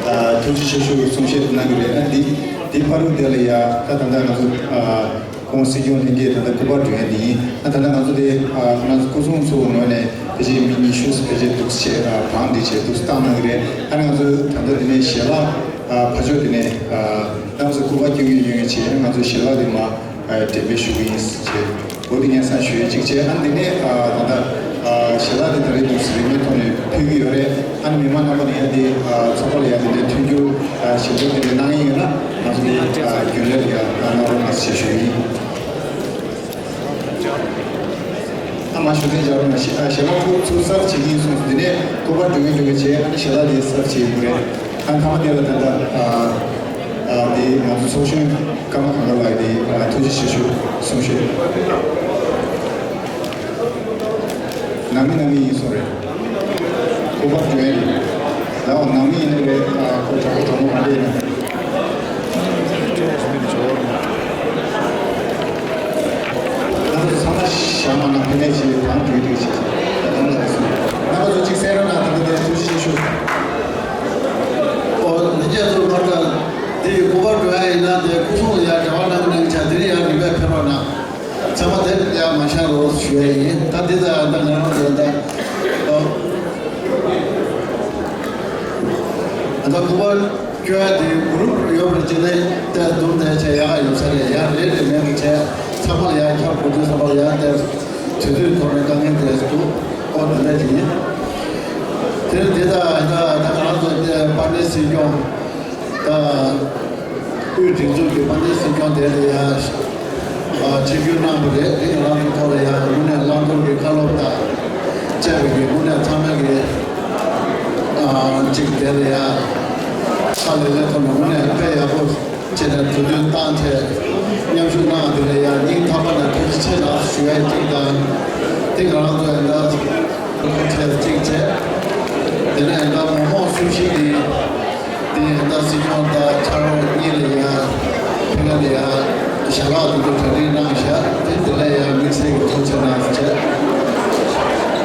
ཨ་ཐུགས་རྗེ་ཆེ་ཞུ་བའི་གསུང་བཤད་གནང་གི་རེད། ཨ་འདི་འདི་པར་འདི་ལ་ཡ་ད་ད་ལྟ་ང་ཚོ་ཨ་ཁོང་སྲིད་སྐྱོང་ལྷན་རྒྱས་ད་ལྟ་སྐུ་པར་སྒྲོན་ཡ་འདི་ཡིན། ཨ་ད་ལྟ་ང་ཚོ་དེ་ཨ་ང་ཚོ་སྐུ་སྲུང་ཚོའི་ངོས་ནས་ཕལ་ཆེར་མི་ཉི་ཤུ་ཕལ་ཆེར་འདུག་སེ་ཨ་བང་འདི་བྱས་འདུག་སེ་བཏང་གནང་གི་རེད། ཨ་ནི་ང་ཚོ་ད་ལྟ་འདི་ནས་ཞལ་ལག་ཨ་ཕར་ཕྱོགས་དེ་ནས་ཨ་ཏང་སི་སྐུ་པར་སྐྱོན་གྱི་ཡོད་ངེས་བྱས། ང་ཚོ་ཞལ་ལག་དེ་མ་ཨ་འགྲེམས་སྤེལ་ཞུ་གི་ཡིན་ཟེར་བྱས། འོ་དེ་སྙན་སེང་ཞུ་ཡས་གཅིག་བྱས། ཨ་ནི་དེ་ནས་ཨ་ད་ལྟ་ཨ་ཞལ་ལག་དེ་ད་རེས་དུས་སུ་རིན་མེད་ཐོག་ནས་ཕུལ་གྱི་ཡོད་རེད། ཨ་ནི་མི་མང་རྣམ་པ་ནས་ཡང་དེ་ཚོགས་པ་ལ་ཡང་དེ་འདྲའི་མཐུན་འགྱུར་ཞིབ་འཇུག་དེ་འདྲའི་གནང་ཡིན་ཡོད་ན་ང་ཚོ་དེ་རྒྱུན་ལས་ལ་ཡང་གནང་རོགས་གནང་ཞེས་ཞུ་ཡིན། ཨ་མ་ཞུ་མཁན་བྱ་རོགས་གནང་ཞེ་ཨ་ཞལ་ལག་ཁུ་ཚུར་གསར་བྱེད་ཀྱི་ཡིན་གསུངས། དེ་ནས་སྐུ་པར་འགྲོ་གིན་འགྲོ་གིན་བྱས་ཨ་ནི་ཞལ་ལག་དེ་གསར་བྱེད་ཡོང་གི་རེད། ཨ་མཐའ་མ་དེ་ལ་ད་ལྟ་ཨ་ཨ་དེ་ང་ཚོ་ཚོགས་གཞོན་ཀརྨ་གངས་དཀར་ལགས་དེ་ཐུགས་རྗེ་ཆེ་ཞུ་གསུང་ཞུ། ནང་མི་ནང་མི་ཡིན་སོང་རེད། སྐུ་པར་སྐྱོན་ཡིན། ལའོ་ནང་མི་ཡིན་ནི་རེད། ཨ་ཁོ་དྲག་པོ་དྲག་མོ་མ་རེད་ན། ང་ཚོ་ཚང་མ་ཞག་མ་ན་ཕན་མེད་ཅིག་གང་འགྲིག་འགྲིག་བྱེད་ཅིག་གང་ལ་སོང་། ང་ཚོ་གཅིག་གསན་རོགས་གནང་། ད་ལྟ་དེ་ཐུགས་རྗེ་ཆེ་ཞུ། ཨོ་ལི་རྒྱ་ཚོ་མ་དྲག་དེ་ཡི་སྐུ་པར་སྐྱོན་ཡིན་ན་དེ་སྐུ་སྲུང་ལ་ཡ་འབྲེལ་བ་གནང་གནང་བྱ་དེ་རིང་ཡ་རིག་པས་ཕེབས་རོགས་གནང་། ཚང་མ་དེ་ཡང་མ་ཤར་རོགས་ཞུ་ཡ་ཡིན། ད་འདི་ད་ད་ང་རང་ཚོ་ད་ཨོ། ད་སྐུ་པར་སྐྱོན་ཡ་དེ་གུ་རུབ་ཡོད་པར་བྱས་ནས་ད་འདུམ་དེ་བྱས་ཡག་ཡོད་ས་རེད། ཡང་རེད་རེད་མེད་པར་བྱས་ཚང་མ་ལ་ཡང་ཁྱབ་དགོས་དུས་ཚང་མ་ལ་ཡང་དེ་དུས་ཚོད་ཐོག་ནས་དཀའ་ངལ་དེ་འདུག་ཨོ་དེ་འདྲ་ཡིན། དེ་འདི་ད་ད་ད་ང་རང་ཚོ་དེ་པར་ལེན་སྲིད་སྐྱོང་། ད་དབུས་སྒྲིག་འཛུགས་ཀྱི་དཔལ་ལྡན་སྲིད་སྐྱོང་དེ་ལ་ཡང་ཆིབས་བསྒྱུར་གནང་བ་རེད། དེ་ང་རང་ཚོ་ཐོག་ལ་ཡང་དངོས་གནས་བླང་དོར་གྱི་བཀའ་སློབ་དང་བཅས་པའི་གི་དངོས་གནས་ཚང་མས་ཀྱི་གཅིག་དེ་ལ་ཡང་ཧ་ལས་ལས་ཐོག་ནས་དངོས་གནས་དཔེ་ཡག་པོ་བྱས་ནས་དུས་སྟོན་བཏང་བྱས་མཉམ་ཞུགས་གནང་བ་དེ་ལ་ཡང་སྙིང་ཐག་པ་ནས་ཐུགས་རྗེ་ཆེ་ལགས་ཞུ་ཡ་གཅིག་དང་། དེ་ང་རང་ཚོ་ཡང་ད། ཁོ་ཁྲལ་གཅིག་བྱས། དེ་ནས་ད་མི་མང་སུ་ཞིག་གིས་དེ་ད་སྲིད་སྐྱོང་དང་ཕྱག་རོགས་གཉིས་ལ་ཡང་ཕི་ལ་ལ་ཡང་ཞལ་ལག་དེ་ཚོ་གྲ་སྒྲིག་གནང་བཞག་དེ་དེ་ལ་ཡང་དམིགས་བསལ་གྱི་ཐུགས་རྗེ་གནང་བྱས།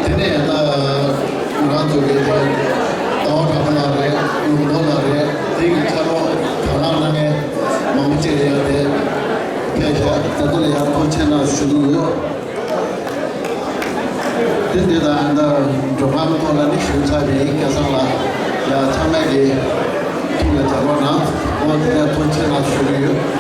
དེ་ནས་ད་ང་རང་ཚོ་གི་དེ་ཏའོ་གྲགས་པ་ལགས་རེད། ཡུང་མདོ་ལགས་རེད། དེ་གི་ཕྱག་རོགས་དང་བླངས་གནང་མཁན་མང་པོ་ཅིག་ལ་ཡང་དེ་ཕེབས་བཞག་དེ་ཚོ་ལ་ཡང་ཐུགས་རྗེ་གནང་ཞུ་གི་ཡོད། དེ་འདི་དང་ད་མགྲོན་ཁང་ཐོག་ལ་ནི་ཞུ་ཚར་བའི་སྐལ་བཟང་ལགས་ལ་ཚང་མས་ཀྱི་ཐུགས་ལ་བཞག་རོགས་གནང་། འོ་དེ་ནས་ཐུགས་རྗེ་གནང་ཞུ་གི་ཡོད།